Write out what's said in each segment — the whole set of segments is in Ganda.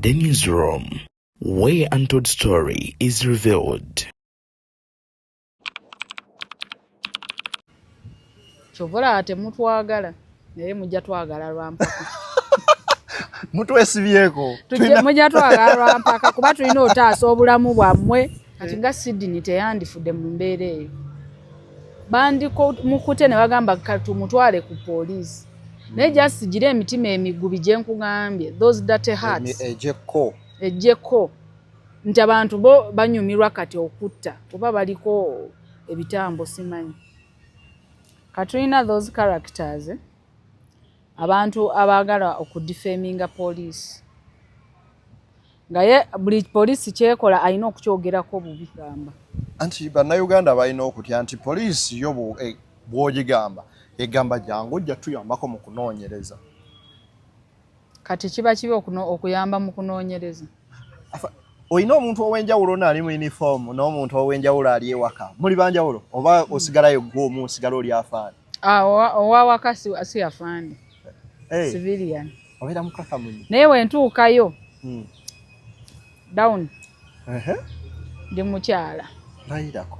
Beyond the Newsroom, where untold story is revealed. Kyova olaba temutwagala, naye mujja twagala lwampaka. Mutwesibyeko. Mujja twagala lwampaka kuba tulina otaasa obulamu bwammwe. Kati nga Sydney teyandifudde mu mbeera eyo, bandiko mukute ne bagamba tumutwale ku poliisi, naye just gira emitima emigubi gye nkugambye, those dirty hearts. Ejjeko. Ejjeko nti abantu bo banyumirwa kati okutta oba baliko ebitambo, simanyi. Katulina those characters, eh? Abantu abaagala okudefaminga poliisi, nga ye buli poliisi kyekola alina okukyogerako bubi gamba. Anti Bannayuganda balina okutya nti poliisi yo bw'ogigamba egamba jangu ojja tuyambako mu kunoonyereza. Kati kiba kibi okuyamba mu kunoonyereza? Olina omuntu ow'enjawulo naali mu uniform n'omuntu ow'enjawulo ali ewaka, muli banjawulo oba osigalayo gwe omu, osigala oli afaani? Ah, owawaka si afaani. Hey. Civilian. Obeera mukakamu nnyo. Naye wentuukayo down, ndi mukyala. Layirako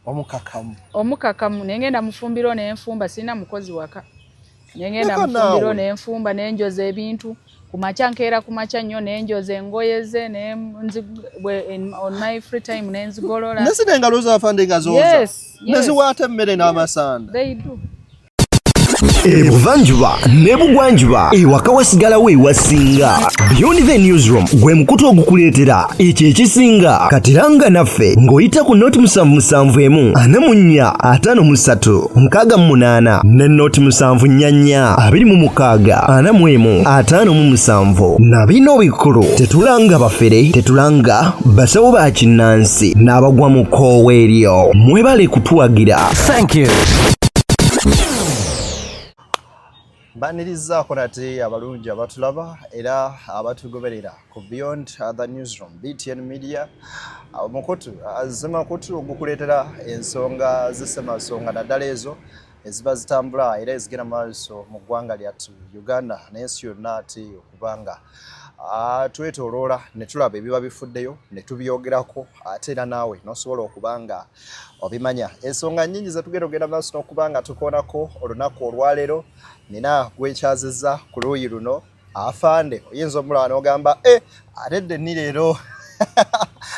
omukakamu. Omukakamu, nengenda mufumbiro nenfumba, sirina mukozi waka, nengenda Leka mufumbiro naawe. Nenfumba, nenjoza ebintu kumakya, nkeera kumakya nnyo nenjoza engoye ze on my free time nenzigolola. Nesina engalo z'afande nga zooza? Yes. Neziwaata emmere n'amasanda? They do. Ebuvanjuba n'ebugwanjuba, ewaka wasigalawo ewasinga. Beyond the Newsroom gwe mukutu ogukuleetera ekyo ekisinga. Katiranga naffe ng'oyita ku 077 44 53 68 ne 074 26 41 57. Na bino bikulu: tetulanga bafere, tetulanga basawo ba kinnansi n'abagwa mu kkoowa eryo. Mwebale kutuwagira. Thank you. Mbanirizaako nate abalungi abatulaba era abatugoberera ku Beyond the Newsroom, BTN Media, omukutu zimakutu ogukuleetera ensonga z'essemasonga, naddala ezo eziba zitambula era ezigenda maaso mu ggwanga lyattu Uganda n'ensi yonna, ate okubanga twetooloola ne tulaba ebiba bifuddeyo ne tubyogerako, ate era naawe n'osobola okuba nga obimanya. Ensonga nnyingi zetugenda ogenda maaso n'okuba nga tukoonako olunaku olwaleero. Nina gwenkyazizza ku luuyi luno, afande. Oyinza omulaba n'ogamba, e ate dde ni leero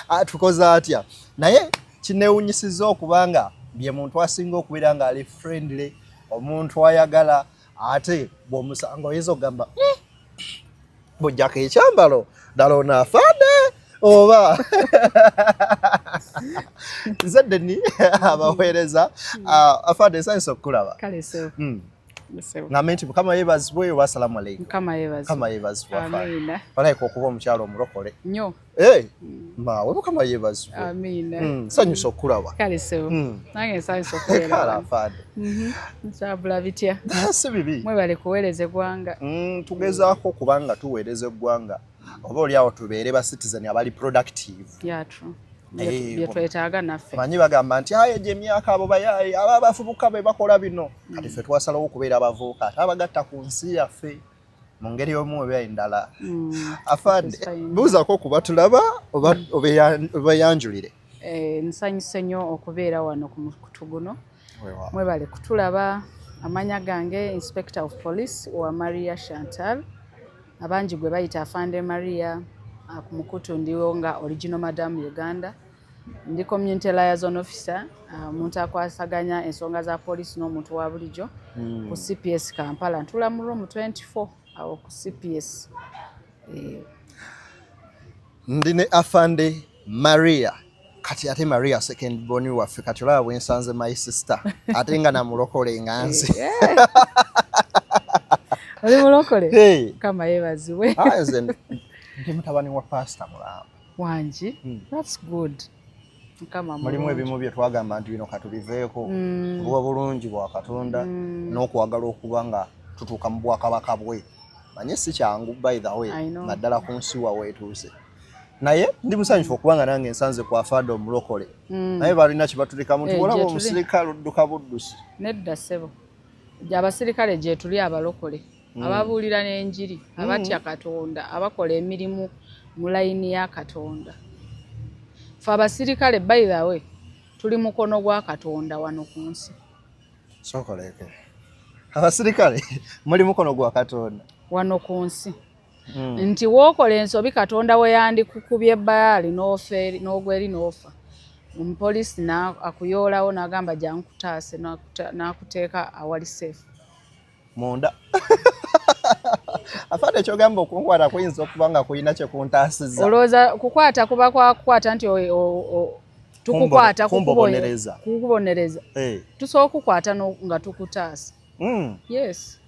atukoze atya? Naye kinewunyisizza okubanga bye muntu asinga okubeera ng'ali friendly, omuntu ayagala, ate bw'omusanga oyinza okugamba, bujjako ekyambalo ddala ono afande oba nze Deni abaweereza. Afande, nsanyusa okukulaba. Kale sebo. Ngambe nti Mukama yeebazibwe oba asalamu aleikum? Mukama yeebazibwe. Mukama yeebazibwe, afande. Amiina. Olayika okuba omukyalo omulokole. Nnyo. Hey, maawe, Mukama yeebazibwe. Amiina. Nsanyusa okukulaba. Kale sebo. Nange nsanyusa okubeera kale wano. Afande. Nkyabula bitya? Si bibi. Mwebale kuweereza eggwanga. Tugezaako okuba nga tuweereza eggwanga, oba oli awo tubeere ba citizen abali productive. Yeah, true. Eh, bye twetaaga naffe. Manyi bagamba nti aye gye emyaka abo bayaye aba abavubuka be bakola bino. Kati ffe twasalawo okubeera abavubuka ate abagatta ku nsi yaffe mu ngeri omu oba endala. Afande, It's fine. buuzaako okuba tulaba oba obeyanjulire. Eh, nsanyuse nnyo okubeera wano ku mukutu guno. Mwebale kutulaba. Amanya gange Inspector of Police wa Maria Chantal, abangi gwe bayita Afande Maria. Ku mukutu ndiwo nga Original Madam Uganda. Ndi community liaison officer, omuntu akwasaganya ensonga za poliisi n'omuntu wa bulijjo ku CPS Kampala. Ntula mu room 24 awo ku CPS. Ndi ne Afande Maria. Kati ate Maria second born waffe, kati olaba bwensanze my sister ate nga namulokole nga nze. Oli mulokole? Hey. Mukama yeebazibwe. Ah, nze ndi mutabani wa pastor mulamba. Wangi. That's good. Mukama Mulimu mulungi. Ebimu bye twagamba nti bino katubiveeko olwa bulungi bwa Katonda n'okwagala okuba nga tutuuka mu bwakabaka bwe. Manye si kyangu, by the way, I know. naddala ku nsi waweetuuse, naye ndi musanyufu okuba nga nange nsanze ku afande omulokole. Naye balina kibatulekamu nti Eh, olaba gye tuli. omusirikale odduka buddusi. Nedda ssebo, abasirikale gye tuli abalokole. Ababuulira n'enjiri, abatya Katonda, abakola emirimu mu layini ya Katonda. Fe abasirikale, by the way, tuli mukono gwa Katonda wano ku nsi. Sokoleke, abasirikale muli mukono gwa Katonda wano ku nsi. Nti wookola ensobi, Katonda we yandikukubye ebbayaali n'ofa eri, n'ogwa eri n'ofa, omupoliisi akuyoolawo n'agamba, "Jangu kutaase," n'akuteeka awali safe. Munda afande, ekyogamba okunkwata kuyinza okuba nga kulina kyekuntaasiza. Olowooza kukwata kuba kwakukwata nti tukukwata Kumbobonereza. Kukubonereza. Eh. Tusobola okukwata nga tukutaasa. Yes,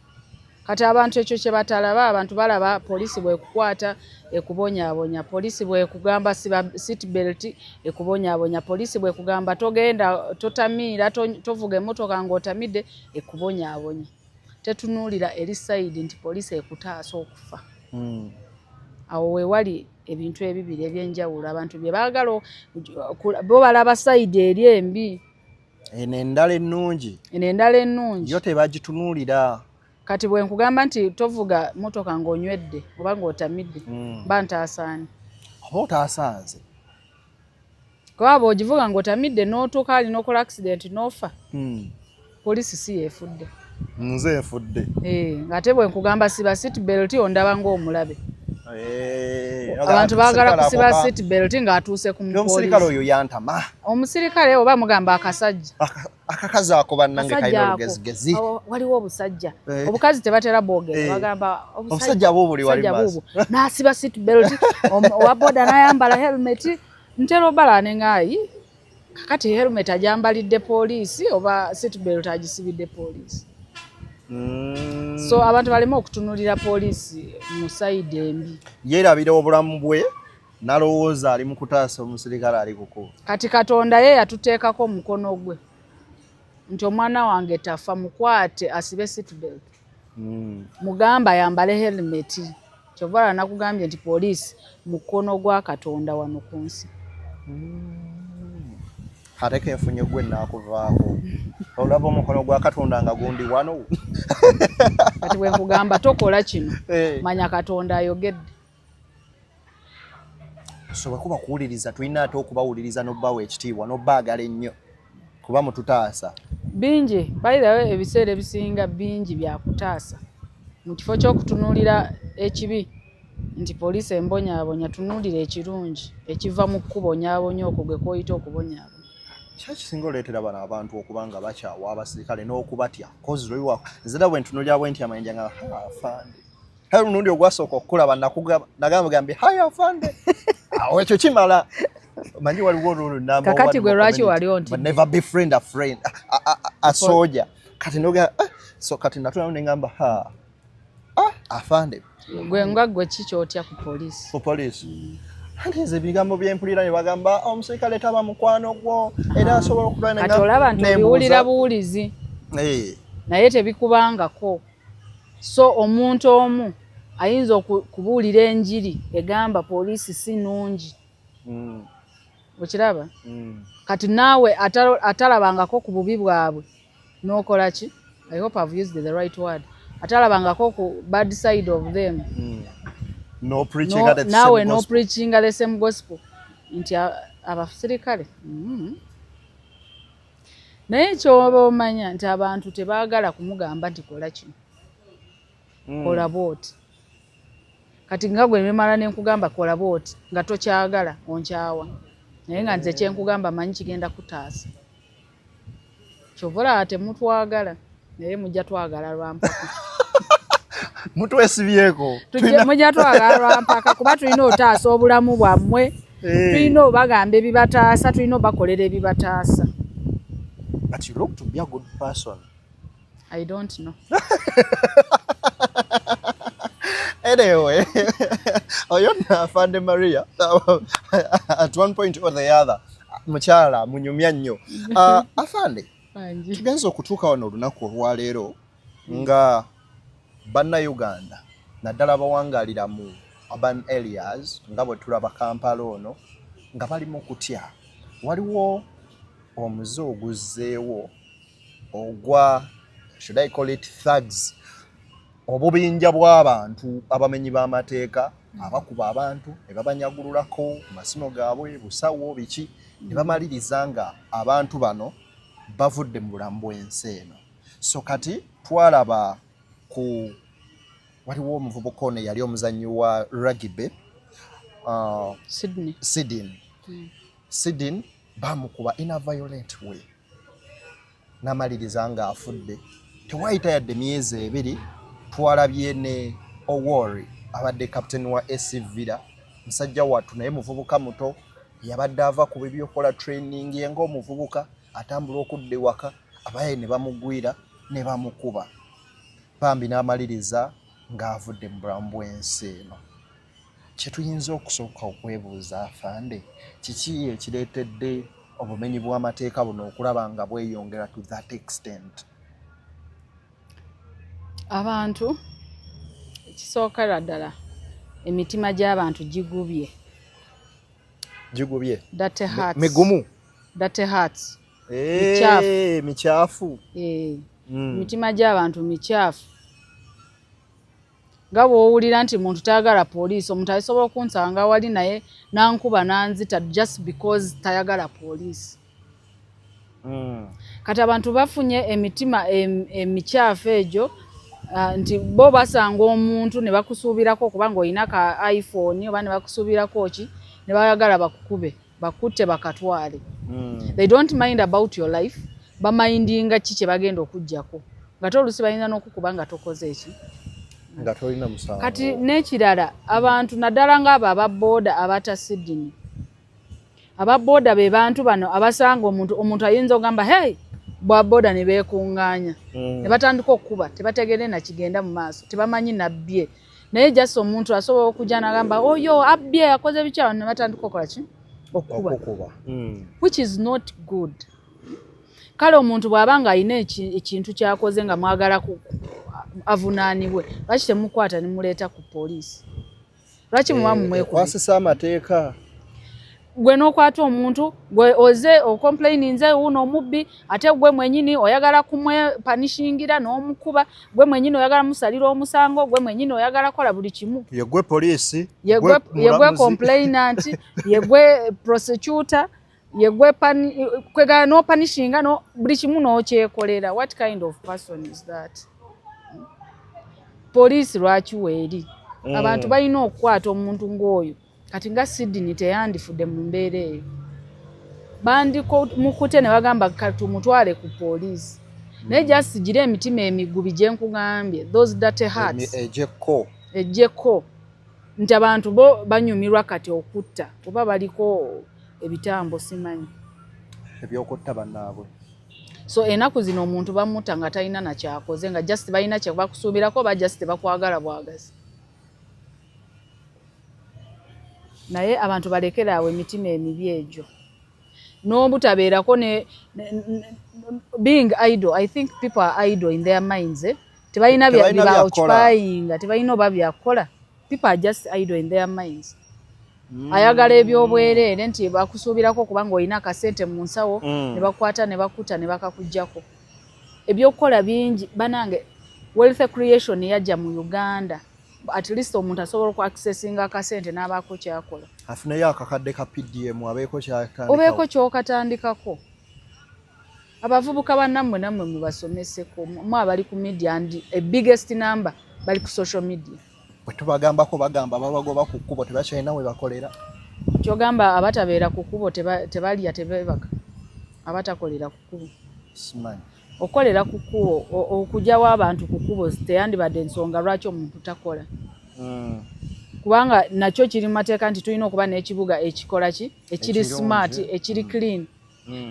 kati abantu ekyo kye batalaba. Abantu balaba poliisi bwekukwata ekubonyaabonya, poliisi bwekugamba siba seat belt ekubonyaabonya, poliisi bwekugamba togenda totamiira, tovuga emmotoka ng'otamidde ekubonyaabonya. Tetunuulira eri side nti poliisi ekutaasa okufa. Awo weewali ebintu ebibiri ebyenjawulo abantu bye baagala bo balaba side eri embi. Eno endala ennungi. Eno endala ennungi. Yo tebagitunuulira. Kati bwe nkugamba nti tovuga motoka ng'onywedde oba ng'otamidde, mba ntaasaani? Oba otaasanze. Kuba bw'ogivuga ng'otamidde n'otuuka ali n'okola accident n'ofa, poliisi si yeefudde? Nze nfudde. Eh, ng'ate bwe nkugamba siba seat belt ondaba ng'omulabe. Eh, abantu baagala kusiba seat belt ng'atuuse ku omusirikale mupoliisi. Oyo yantama. Omusirikale oba mugamba akasajja. Akakazi ako bannange Akasajja kalina ako. olugezigezi. Awo waliwo obusajja. Eh. Obukazi tebatera bwogera. Bagamba Obusajja buubuli wali obusajja maaso. buubwo n'asiba seat belt, owa boda n'ayambala helmet. Ntera obala neŋaayi, kakati helmet agyambalidde poliisi oba seat belt agisibidde poliisi? So abantu baleme okutunulira poliisi mu side embi. Yeerabira obulamu bwe nalowooza ali mu kutaasa omusirikale ali kukuba. Kati Katonda ye yatuteekako omukono gwe nti omwana wange tafa, mukwate asibe seat belt, mugamba ayambale helmet. Kyova olaba nakugambye nti poliisi mukono gwa Katonda wano ku nsi. Ate kenfunye gwe naakuvaako, olaba omukono gwa Katonda nga gundi wano. Kati bwe nkugamba tokola kino, manya Katonda ayogedde. So bwe kuba kuwuliriza, tulina ate okubawuliriza n'obbawa ekitiibwa n'obbaagala ennyo kuba mututaasa. Bingi, by the way, ebiseera ebisinga bingi byakutaasa. Mu kifo ky'okutunuulira ekibi nti poliisi embonyaabonya, tunuulira ekirungi ekiva mu kkubonyaabonya okwo gwe kwoyita okubonyaabonya. Kyakisinga oleetera bano abantu okuba nga bakyawa abasirikale n'okubatya, 'cause lweiwa nze era bwe ntunuulira bwe nti amayinja nga, "Ha, afande." Kale omulundi ogwasooka okukulaba nagamba gambye, "Hi afande." Awo ekyo kimala. Manyi waliwo rule number Kakati one gwe mu lwaki community, wali onti? but never befriend a friend a soldier. Kati noga, ah, so kati natulamu ne ngamba, "Ha, ah, afande." Gwe nga gwe ki kyotya ku poliisi? Ku poliisi, anti nze ebigambo byempulira ne bagamba omusirikale taba mukwano gwo era asobola okulwana. Kati olaba nti obiwulira buwulizi, naye tebikubangako. So omuntu omu ayinza okubuulira enjiri egamba poliisi si nnungi. Okiraba? Kati naawe atalabangako ku bubi bwabwe n'okola ki? I hope I've used the right word. Atalabangako ku bad side of them. No preaching at the naawe same no gospel. Preaching the same gospel nti abasirikale. Naye kyoba omanya nti abantu tebaagala kumugamba nti kola kino, kola bwoti. Kati nga gwe nemala nenkugamba kola bwoti nga tokyagala, onkyawa, naye nga nze kyenkugamba manyi kigenda kutaasa. Kyova olaba temutwagala, naye mujja twagala lwampaka. Mutwesibyeko. Mujja twagala lwampaka kuba tulina otaasa obulamu bwammwe. Tulina obagamba ebibataasa, tulina obakolera ebibataasa. But you look to be a good person. I don't know. Anyway, oyo nno afande Maria, at one point or the other, mukyala munyumya nnyo. Afande, Bangi. Tugenza okutuuka wano olunaku olwaleero nga Bannayuganda, naddala abawangaalira mu urban areas nga bwe tulaba Kampala ono, nga bali mu kutya. Waliwo omuze oguzzeewo ogwa, should I call it thugs? Obubinja bw'abantu abamenyi b'amateeka abakuba abantu ne babanyagululako masimu gaabwe, busawo, biki, ne bamaliriza nga abantu bano bavudde mu bulamu bw'ensi eno. So kati twalaba ku waliwo omuvubuka ono eyali omuzannyi wa rugby, Sydney. Sydney. Sydney bamukuba in a violent way n'amaliriza ng'afudde. Tewayita yadde myezi 2, twalabye ne Owori abadde captain wa SC Villa, musajja wattu naye muvubuka muto, yabadde ava ku bibyokola training ye ng'omuvubuka atambula okudda ewaka, abaye ne bamugwira ne bamukuba bambi n'amaliriza ng'avudde mu bulamu bw'ensi eno. Kyetuyinza okusooka okwebuuza, afande, kiki ekireetedde obumenyi bw'amateeka buno okulaba nga bweyongera to that extent? Abantu, ekisookera ddala, emitima gy'abantu gigubye. Gigubye? Dirty hearts. Migumu? Dirty hearts. Mikyafu. Mikyafu. Eh. Emitima gy'abantu mikyafu, nga bw'owulira nti muntu tayagala poliisi. Omuntu asobola okunsanga wali naye nankuba nanzita just because tayagala poliisi. Kati abantu bafunye emitima emikyafu egyo, nti bo basanga omuntu ne bakusuubirako okuba ng'olina ka iPhone oba ne bakusuubirako ki, ne bayagala bakukube, bakutte, bakatwale. They don't mind about your life, bamindinga ki kye bagenda okuggyako, nga te oluusi bayinza n'okukuba nga tokoze eki. Nga tolina musango. Kati n'ekirala, abantu naddala ng'abo aba booda abata Sydney, aba booda be bantu bano abasanga omuntu, omuntu ayinza okugamba, "Hey," bwa booda ne beekuŋŋaanya ne batandika okukuba. Tebategere na kigenda mu maaso, tebamanyi nabbye, naye just omuntu asobola okujja n'agamba, "Oyo abbye, akoze biki," abantu ne batandika okukola ki? Okukuba. Okukuba. Which is not good. Kale omuntu bw'aba nga alina ekintu kyakoze nga mwagala avunaanibwe, lwaki temukwata ne muleeta ku poliisi? Lwaki muba mumwekubira? Ekwasisa amateeka. Gwe n'okwata omuntu, gwe oze ocomplaininze, wuno omubbi, ate gwe mwenyini oyagala kumwepunishingira n'omukuba, gwe mwenyini oyagala musalira omusango, gwe mwenyini oyagala kola buli kimu. Yegwe poliisi. Yegwe mulamuzi. Complainant yegwe, prosecutor yegwe, kwegala n'opunishinga no buli kimu n'okyekolera. What kind of person is that? Poliisi lwaki weeri? Abantu balina okukwata omuntu ng'oyo. Kati nga Sydney teyandifudde mu mbeera eyo, bandimukute ne bagamba, "Katumutwale ku poliisi." Naye just gira emitima emigubi gye nkugambye, those dirty hearts. Egyekko. Ejjeko nti abantu bo banyumirwa kati okutta, oba baliko ebitambo, simanyi. Ebyokutta bannaabwe. So enaku zino omuntu bamutta nga talina nakyakoze, nga just balina kye bakusuubirako oba just bakwagala bwagazi. Naye abantu balekere awo emitima emibi egyo n'obutabeerako ne being idle. I think people are idle in their minds, eh? Tebalina Tebalina byakukola. Byaoccupyinga, tebalina oba byakukola. People are just idle in their minds. Ayagala ebyobwereere nti bakusuubirako okuba ng'olina akasente mu nsawo, ne bakwata ne bakuta ne bakakuggyako. Ebyokukola bingi banange. Wealth creation yajja mu Uganda, at least omuntu asobola oku accessinga akasente n'abaako kyakola. Afuneyo akakadde ka PDM, abeeko kyatandikawo. Obeeko kyokatandikako. Abavubuka bannammwe nammwe mubasomeseko, mu abali ku media, and a biggest number bali ku social media. Bwe tubagambako bagamba babagoba ku kkubo, tebakyalina we bakolera. Kyogamba abatabeera ku kkubo tebalya, tebebaka, abatakolera ku kkubo? Simanyi. Okukolera ku kkubo, okugyawo abantu ku kkubo teyandibadde ensonga lwaki omuntu takola, kubanga nakyo kiri mu mateeka nti tulina okuba n'ekibuga ekikola ki? Ekiri Ekirungi. smart, ekiri clean.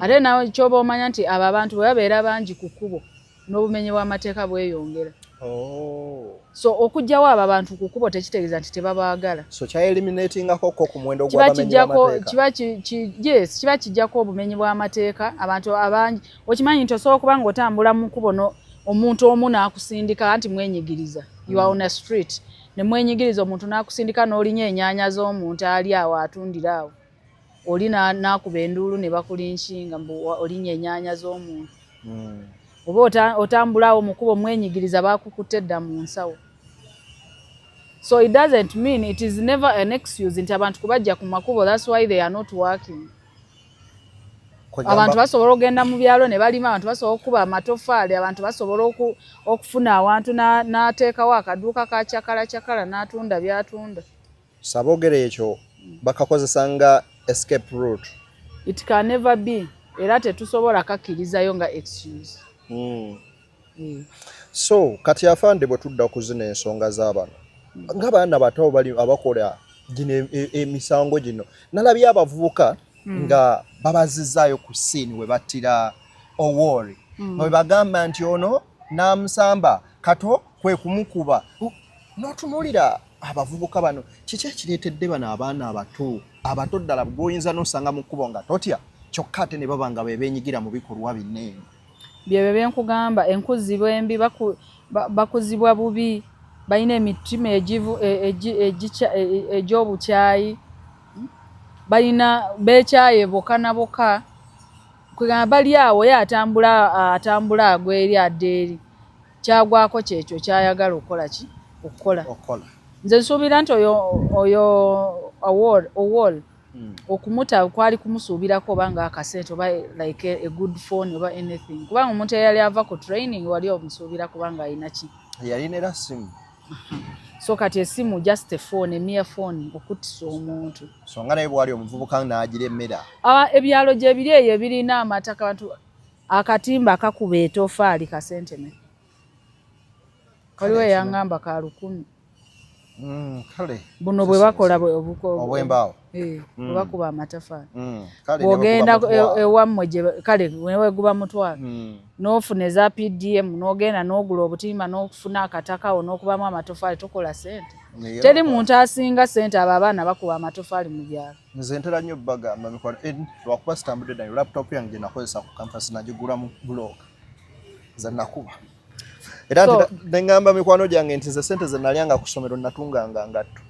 Ate nawe kyoba omanya nti abo abantu bwe babeera bangi ku kkubo, n'obumenyi bw'amateeka bweyongera. Oh. So okugyawo abo abantu ku kkubo tekitegeeza nti tebabaagala. So kyaeliminatingako ko ku muwendo Kiba gw'abamenyi kijjako b'amateeka. Kiba yes, kiba kijjako obumenyi bw'amateeka. Abantu abangi, okimanyi nti osobola okuba ng'otambula mu kkubo no omuntu omu n'akusindika nti mwenyigiriza, you are on a street ne mwenyigiriza, omuntu n'akusindika n'olinya enyaanya z'omuntu ali awo atundira awo, oli n'akuba enduulu ne bakulynchinga mbu olinya enyaanya z'omuntu. Oba otambula awo mu kkubo mwenyigiriza, bakukutte dda mu nsawo. So it doesn't mean, it is never an excuse nti abantu kubajja ku makubo, that's why they are not working. Abantu basobola okugenda mu byalo ne balima, abantu basobola okukuba amatofaali, abantu basobola okufuna awantu n'ateekawo akaduuka ka cakala cakala n'atunda by'atunda. Saboogera ekyo bakakozesa nga escape route. It can never be, era tetusobola kakkirizayo nga excuse. So kati afande, bwe tudda ku zino ensonga z'abano nga baana bato bali abakola gino emisango gino, nalabye abavubuka nga babazizaayo ku scene we battira Owori, nga bwe bagamba nti ono n'amusamba kato kwe kumukuba. N'otunuulira abavubuka bano, kiki ekireetedde bano abaana abato abato ddala gw'oyinza n'osanga mu kkubo nga totya, kyokka ate ne baba nga be beenyigira mu bikolwa bino eno? Byebyo byenkugamba, enkuzibwa embi, bakuzibwa bubi, balina emitima egy'obukyayi, balina beekyaye boka na boka. Kwegamba bali awo, ye atambula atambula agwa eri adda eri, kyagwako kyekyo kyayagala okukola ki okukola. Okukola. Nze nsuubira nti oyo Owol okumuta kwali kumusuubirako oba nga akasente oba like a good phone oba anything, kubanga omuntu eyali ava ku training wali omusuubira kubanga alina ki. Yalina era simu. So kati esimu, just a phone, a mere phone, okuttisa omuntu. So nga naye bwali omuvubuka n'agiremera. Ebyalo gye biri eyo ebirina amataka, abantu akatimba akakuba etofaali kasenteme, waliwo eyaŋŋamba ka 1000. Kale. Buno bwe bakola obw'embaawo. Eh, bwe bakuba amatafaali. Kale. Bw'ogenda ne bwe guba mutwalo. Ewammwe gye kale neweguba 500, n'ofuna eza PDM, n'ogenda n'ogula obutimba n'okufuna akataka awo n'okubamu amatofaali, tokola sente? Teri muntu asinga sente abo abaana bakuba amatofaali mu byalo. Nze ntera nnyo bagamba mikwano, lwakuba sitambudde nayo laptop yange gye nakozesa ku campus, nagigula mu blog nze nakuba era neŋŋamba mikwano gyange nti nze sente ze nalyanga ku ssomero natunganga ngatto.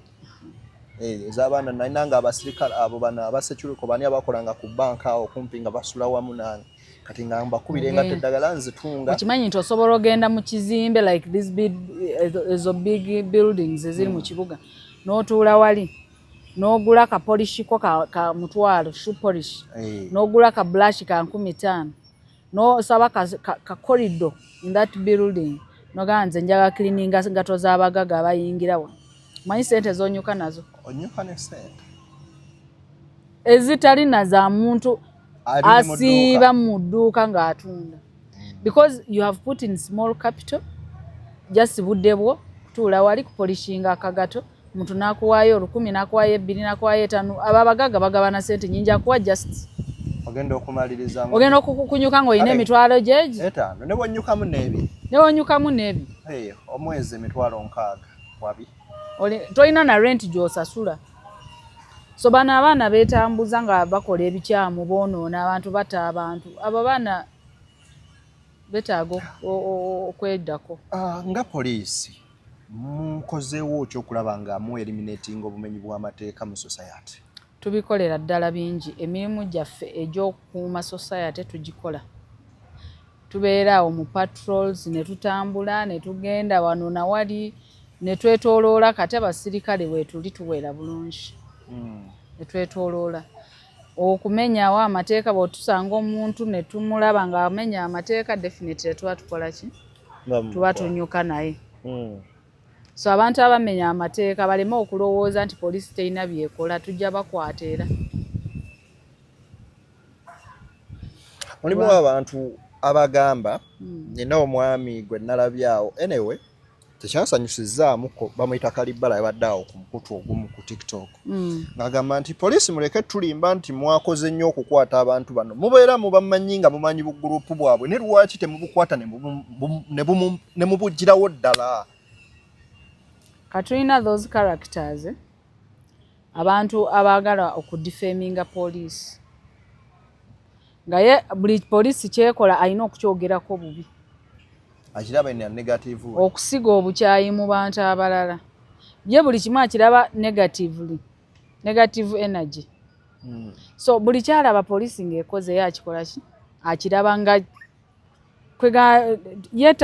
Eh, ez'abaana nalinanga abasirikale abo bano abasecuriko bani abakolanga ku banka awo kumpi nga basula wamu nange, kati nga mbakubira engatto eddagala nzitunga. Okimanyi nti osobola ogenda mu kizimbe like this big, ezo big buildings eziri mu kibuga, n'otuula wali n'ogula ka polish ko ka 500, shoe polish, n'ogula ka brush ka 5000, n'osaba ka corridor in that building, nogamba nze njaga cleaninga ngato z'abagaga abayingira wano. Manyi sente z'onyuka nazo? Onyuka ne sente. Ezitali na za muntu Ali ne mu asiiba dduuka. Mu dduuka ng'atunda, because you have put in small capital, just budde bwo kutuula wali kupolishinga akagato, omuntu n'akuwaayo 1000, n'akuwaayo 2, n'akuwaayo 5. Abo abagagga bagabana sente nyingi, akuwa just ogenda okumaliriza ogenda okukunyuka ng'olina emitwalo gyegi. 5, ne bwonyukamu n'ebiri. Ne wonyukamu n'ebiri. Eh, omwezi 60,000 wabi. Tolina na rent gy'osasula. So bano abaana beetambuza nga bakola ebikyamu, boonoona abantu, bata abantu. Abo baana betaaga okweddako. Ah, nga poliisi mukozeewo ki okulaba nga mu eliminating obumenyi bw'amateeka mu society? Tubikolera ddala bingi. Emirimu gyaffe egy'okukuuma society tugikola, tubeera awo mu patrols ne tutambula ne tugenda wano nawali ne twetooloola. Kati abasirikale weetuli tuwera bulungi ne twetooloola okumenyawo amateeka. Bw'otusanga omuntu ne tumulaba ng'amenya amateeka, definitely tuba tukola ki? Tuba tunyuka naye. So abantu abamenya amateeka baleme okulowooza nti poliisi terina byekola, tujja bakwata era. Mulimu abantu abagamba, nina omwami gwe nalabyawo, anyway tekyansanyusizaamuko, bamuyita Kalibbala, yabadde awo ku mukutu ogumu ku TikTok, ng'agamba nti poliisi muleke tulimba nti mwakoze nnyo okukwata abantu bano, mubeera mubamanyi nga mumanyi bugurupu bwabwe, ne lwaki temubukwata ne mubugirawo ddala? Katulina those characters, eh? Abantu abaagala okudefaminga poliisi, nga ye buli poliisi kyekola alina okukyogerako bubi. Akiraba in a negative way. Okusiga obukyayi mu bantu abalala, ye buli kimu akiraba negatively, negative energy. So buli kyalaba poliisi ng'ekoze, ye akikola ki? Akiraba nga Kwega ye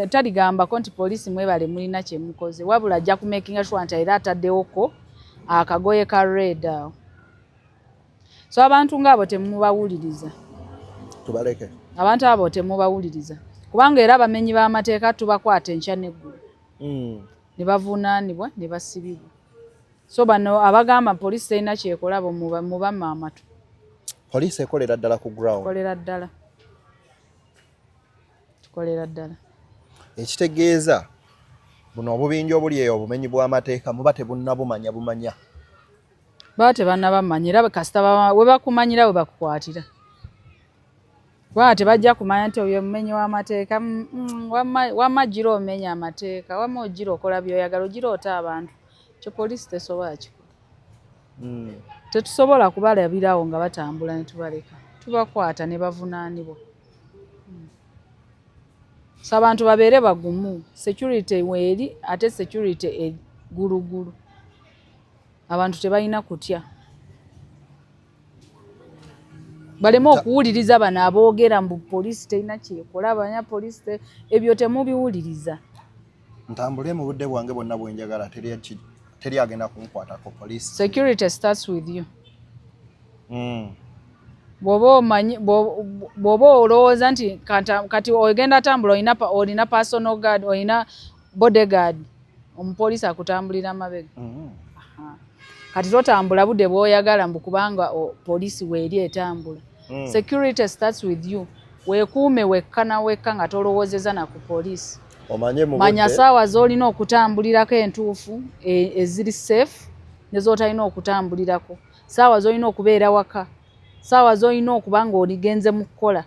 taligambako nti poliisi mwebale mulina kye mukoze, wabula ajja kumakinga sure nti era ataddewoko akagoye ka red awo. So abantu ngaabo temubawuliriza. Tubaleke. Abantu abo temubawuliriza, kubanga era abamenyi b'amateeka tubakwata enkya n'eggulo ne bavunaanibwa ne basibibwa. So bano abagamba poliisi terina kyekola, bo mubamma amatu. Poliisi ekolera ddala ku ground. Tukolera ddala, tukolera ddala. Ekitegeeza buno obubinja obuli eyo, obumenyi bw'amateeka, muba tebunnabumanya bumanya. Baba tebannabamanya, era kasita we bakumanyira we bakukwatira, kubanga tebajja kumanya nti oyo mumenyi w'amateeka. Wamma gira omenya amateeka, wamma ogira okola by'oyagala, ogira ota abantu. Kyo poliisi tesobola kikola. Tetusobola kubalabirawo nga batambula ne tubaleka, tubakwata ne bavunaanibwa. So abantu babeere bagumu, security weeri, ate security egulugulu, abantu tebalina kutya, baleme okuwuliriza bano aboogera mbu poliisi terina kyekola, banya poliisi ebyo temubiwuliriza. Ntambule mu budde bwange bwonna bwenjagala, teri agenda kunkwatako, poliisi. Security starts with you. Bw'oba omanyi, bw'oba olowooza nti kati ogenda tambula, olina personal guard, olina bodyguard, omupoliisi akutambulira amabega. Aha. Kati totambula budde bw'oyagala mbu kubanga poliisi weeri etambula. Security starts with you. Weekuume wekka na wekka nga tolowoozeza na ku poliisi. Omanye mu Manya budde saawa z'olina okutambulirako entuufu eziri safe ne z'otalina okutambulirako, saawa z'olina okubeera waka, saawa z'olina okuba nga oligenze mu kukola.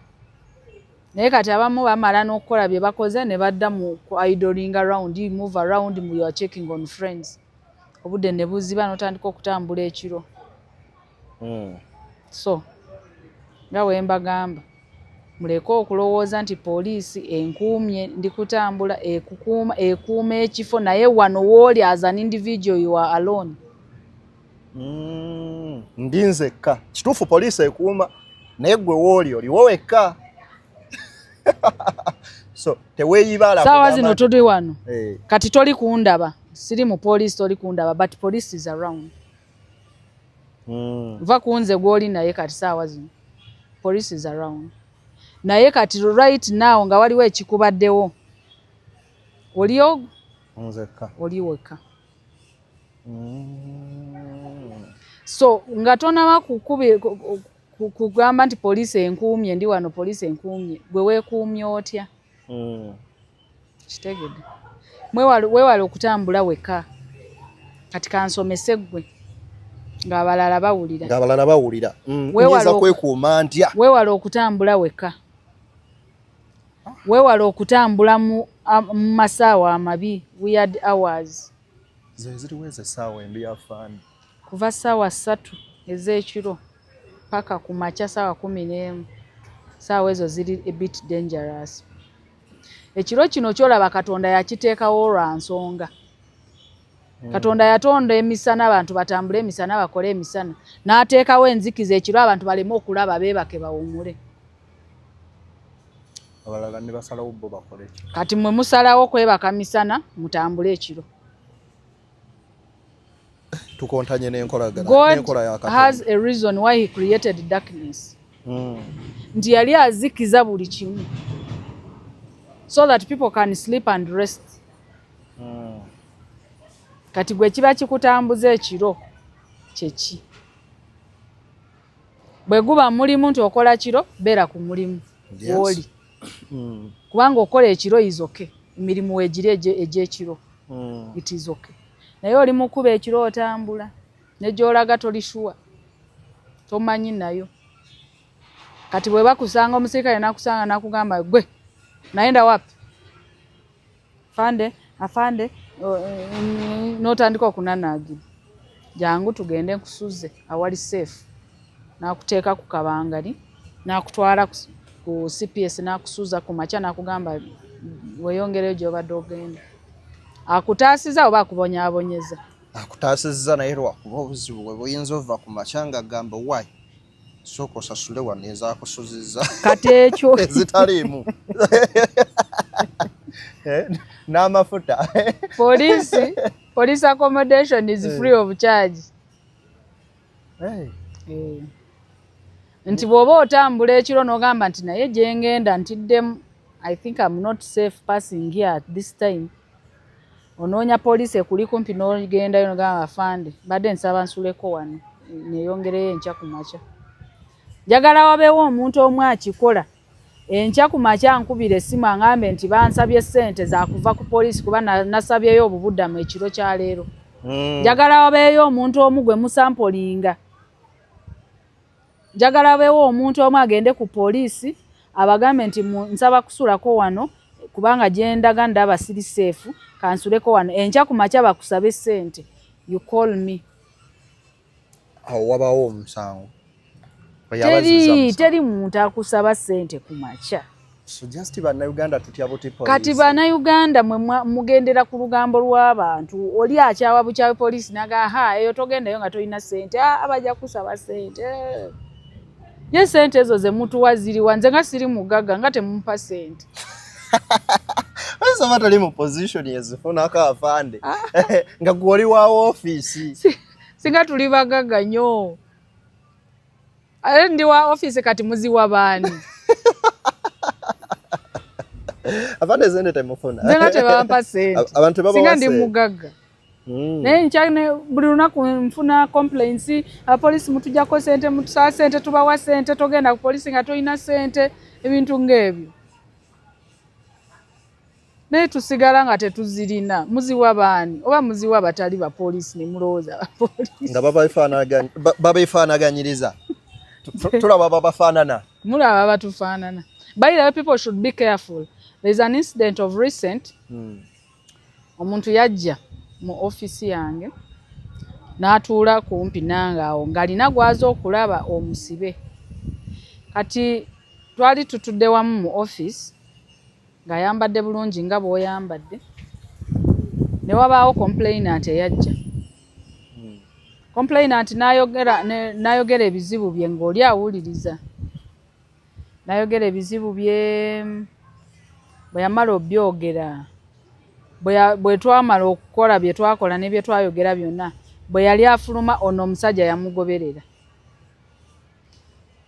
Naye kati abamu bamala n'okukola bye bakoze ne badda mu ku idling around, you move around, you are checking on friends, obudde ne buziba n'otandika okutambula ekiro. So nga bwe mbagamba, muleke okulowooza nti poliisi enkuumye, ndi kutambula, ekukuuma, ekuuma ekifo, naye wano wooli as an individual, you are alone. Ndi nzekka. Kituufu, poliisi ekuuma, naye gwe wooli oliwo wekka, so teweeyibala. Saawa kugamba zino tuli wano. Kati toli kundaba, siri mu poliisi, toli kundaba, but police is around. Va kunze gw'oli naye kati saawa zino police is around, naye kati right now nga waliwo ekikubaddewo, oliyo Nzekka. Oli wekka. So nga tonaba kugamba nti poliisi enkuumye, ndi wano, poliisi enkuumye, gwe weekuumye otya? Kitegedde? Weewale okutambula wekka. Kati kansomese ggwe ng'abalala bawulira. Ng'abalala bawulira. Nyinza kwekuuma ntya? Weewale okutambula wekka, weewale okutambula mu masaawa amabi, weird hours. Ze ziriwo ezo essaawa embi, afaani? Kuva ssaawa 3 ez'ekiro paka ku makya ssaawa 11, saawa ezo ziri a bit dangerous. Ekiro kino kyolaba Katonda yakiteekawo lwa nsonga. Katonda yatonda emisana abantu batambule emisana, bakole emisana, n'ateekawo enzikiza ekiro abantu baleme okulaba, beebake bawumule. Abalala ne basalawo bo bakole ki? Kati mwe musalawo kwebaka misana, mutambule ekiro. Tukontanye n'enkolagana God n'enkola ya has Katonda. a reason why he created darkness, nti yali azikiza buli kimu so that people can sleep and rest. Kati gwe kiba kikutambuza ekiro kyeki? Bwe guba mulimu nti okola kiro, beera ku mulimu w'oli, kubanga okola ekiro is okay, emirimu weegiri egy'ekiro. It is okay, naye oli mukuba ekiro otambula ne gy'olaga toli sure, tomanyi nayo. Kati bwe bakusanga, omusirikale nakusanga nakugamba, "Gwe naenda wapi?" "Afande, afande," n'otandika okunanaagira, "Jangu tugende nkusuze awali safe." N'akuteeka ku kabangali n'akutwala ku CPS n'akusuza, ku makya n'akugamba weeyongereyo gy'obadde ogenda. Akutaasiza oba akubonyaabonyeza? Akutaasizza, naye lwakuba obuzibu bwe buyinza ova ku makya nga gamba, "Why?" Sooka osasule wano ezakusuzizza. Kati ekyo ezitaliimu n'amafuta. Police accommodation is free of charge. Hey. Nti bw'oba otambula ekiro n'ogamba nti naye gye ngenda ntiddemu, I think I'm not safe passing here at this time, onoonya poliisi ekuli kumpi n'ogendayo n'ogamba, "Afande, mbadde nsaba nsuleko wano neyongereyo enkya ku makya." Njagala wabeewo omuntu omu akikola, enkya ku makya nkubira essimu aŋambe nti bansabye ssente zakuva ku poliisi kuba nasabyeyo obubuddamu ekiro kya leero. Njagala wabeeyo omuntu omu gwe musampolinga. Njagala wabeewo omuntu omu agende ku poliisi abagambe nti nsaba kusulako wano kubanga gyendaga ndaba siri safe, kansuleko wano. Enkya ku makya bakusabe ssente, you call me. Awo wabawo omusango. Teri muntu akusaba ssente ku makya. So just Bannayuganda tutya buti poliisi. Kati Bannayuganda mwe mugendera ku lugambo lw'abantu. Oli akyawa bukyawi poliisi naga ha eyo togendayo nga tolina ssente, abajja kusaba ssente. Ye ssente ezo ze mutuwa ziriwa? Nze nga siri mugagga, nga temumpa ssente. Oyinza oba toli mu position ezifunako, afande, nga gwe oli wa ofiisi. Singa tuli bagagga nnyo. Ate ndi wa ofiisi, kati muziwa baani? Afande, sente temufuna. Nze nga tebampa ssente. Abantu babawa Singa ndi ssente. mugagga. Naye nkya buli lunaku nfuna complaints, abapoliisi mutujjako sente, mutusaba sente, tubawa sente, togenda ku poliisi nga tolina sente, ebintu ng'ebyo. Naye tusigala nga tetuzirina. Muziwa baani? Oba muziwa batali bapoliisi ne mulowooza abapoliisi. Nga babeefaanaganyiriza. Tulaba babafaanana. Mulaba batufaanana. By the way, people should be careful. There is an incident of recent. Omuntu yajja mu ofiisi yange n'atuula kumpi nange awo ng'alina gwaza okulaba omusibe. Kati twali tutudde wamu mu ofiisi ng'ayambadde bulungi nga bw'oyambadde, ne wabaawo complainant eyajja. Complainant n'ayogera ebizibu bye ng'oli awuliriza. N'ayogera ebizibu bye, bwe yamala obyogera, bwe twamala okukola bye twakola ne bye twayogera byonna, bwe yali afuluma ono omusajja yamugoberera.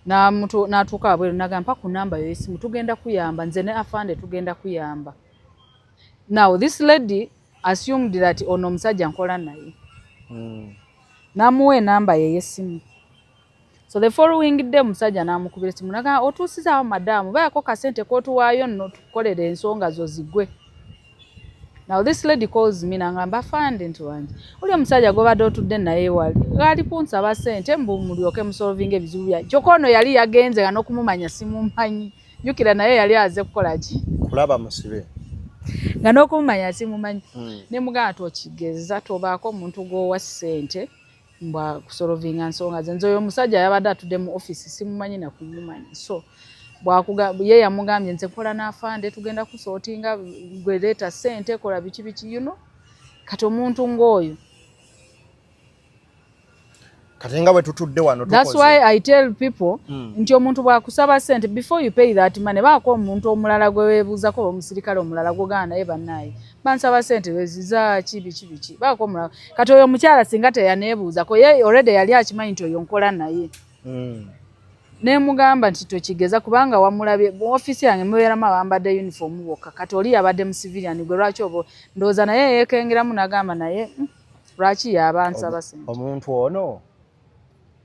N'atuuka wabweru n'agamba, "Mpa ku namba yo y'essimu, tugenda kuyamba, nze ne afande tugenda kuyamba." Now this lady assumed that ono omusajja nkola naye. N'amuwa enamba ye ey'essimu. So the following day omusajja n'amukubira essimu n'agamba, "Otuusizaawo madaamu, baako kasente k'otuwaayo nno tukukolere ensonga zo zigwe." Now this lady calls me n'angamba, "Afande," nti wange, "oli omusajja gw'obadde otudde naye wali ali kunsaba ssente mbu mulyoke musolvinga ebizibu byange." Kyokka ono yali yagenze nga n'okumumanya simumanyi. Jjukira naye yali aze kukola ki? Kulaba musibe. Nga n'okumumanya simumanyi. Ne mugamba, "Tokigeza, tobaako omuntu gw'owa ssente mbu akusolvinga nsonga ze. Nze oyo omusajja yabadde atudde mu ofiisi simumanyi na kumumanya." So bwakuga ye yamugambye, "Nze nkola n'afande, tugenda kusootinga, gwe leeta ssente, kola biki biki." Kati omuntu ng'oyo Kati nga bwe tutudde wano That's why I tell people nti omuntu bw'akusaba ssente, before you pay that money, baako omuntu omulala gwe weebuuzako oba omusirikale omulala gw'ogamba naye, "Bannaaye, bansaba ssente wezizaaki biki biki?" Baako omulala. Kati oyo omukyala singa teyaneebuuzako, ye already yali akimanyi nti oyo nkola naye. Nemugamba nti tokigeza kubanga wamulabye mu ofiisi yange mubeeramu abambadde uniform bokka, kati oli yabadde mu civilian, gwe lwaki oba ndowooza naye yeekengeramu n'agamba naye, lwaki yaba nsaba ssente?" Omuntu ono.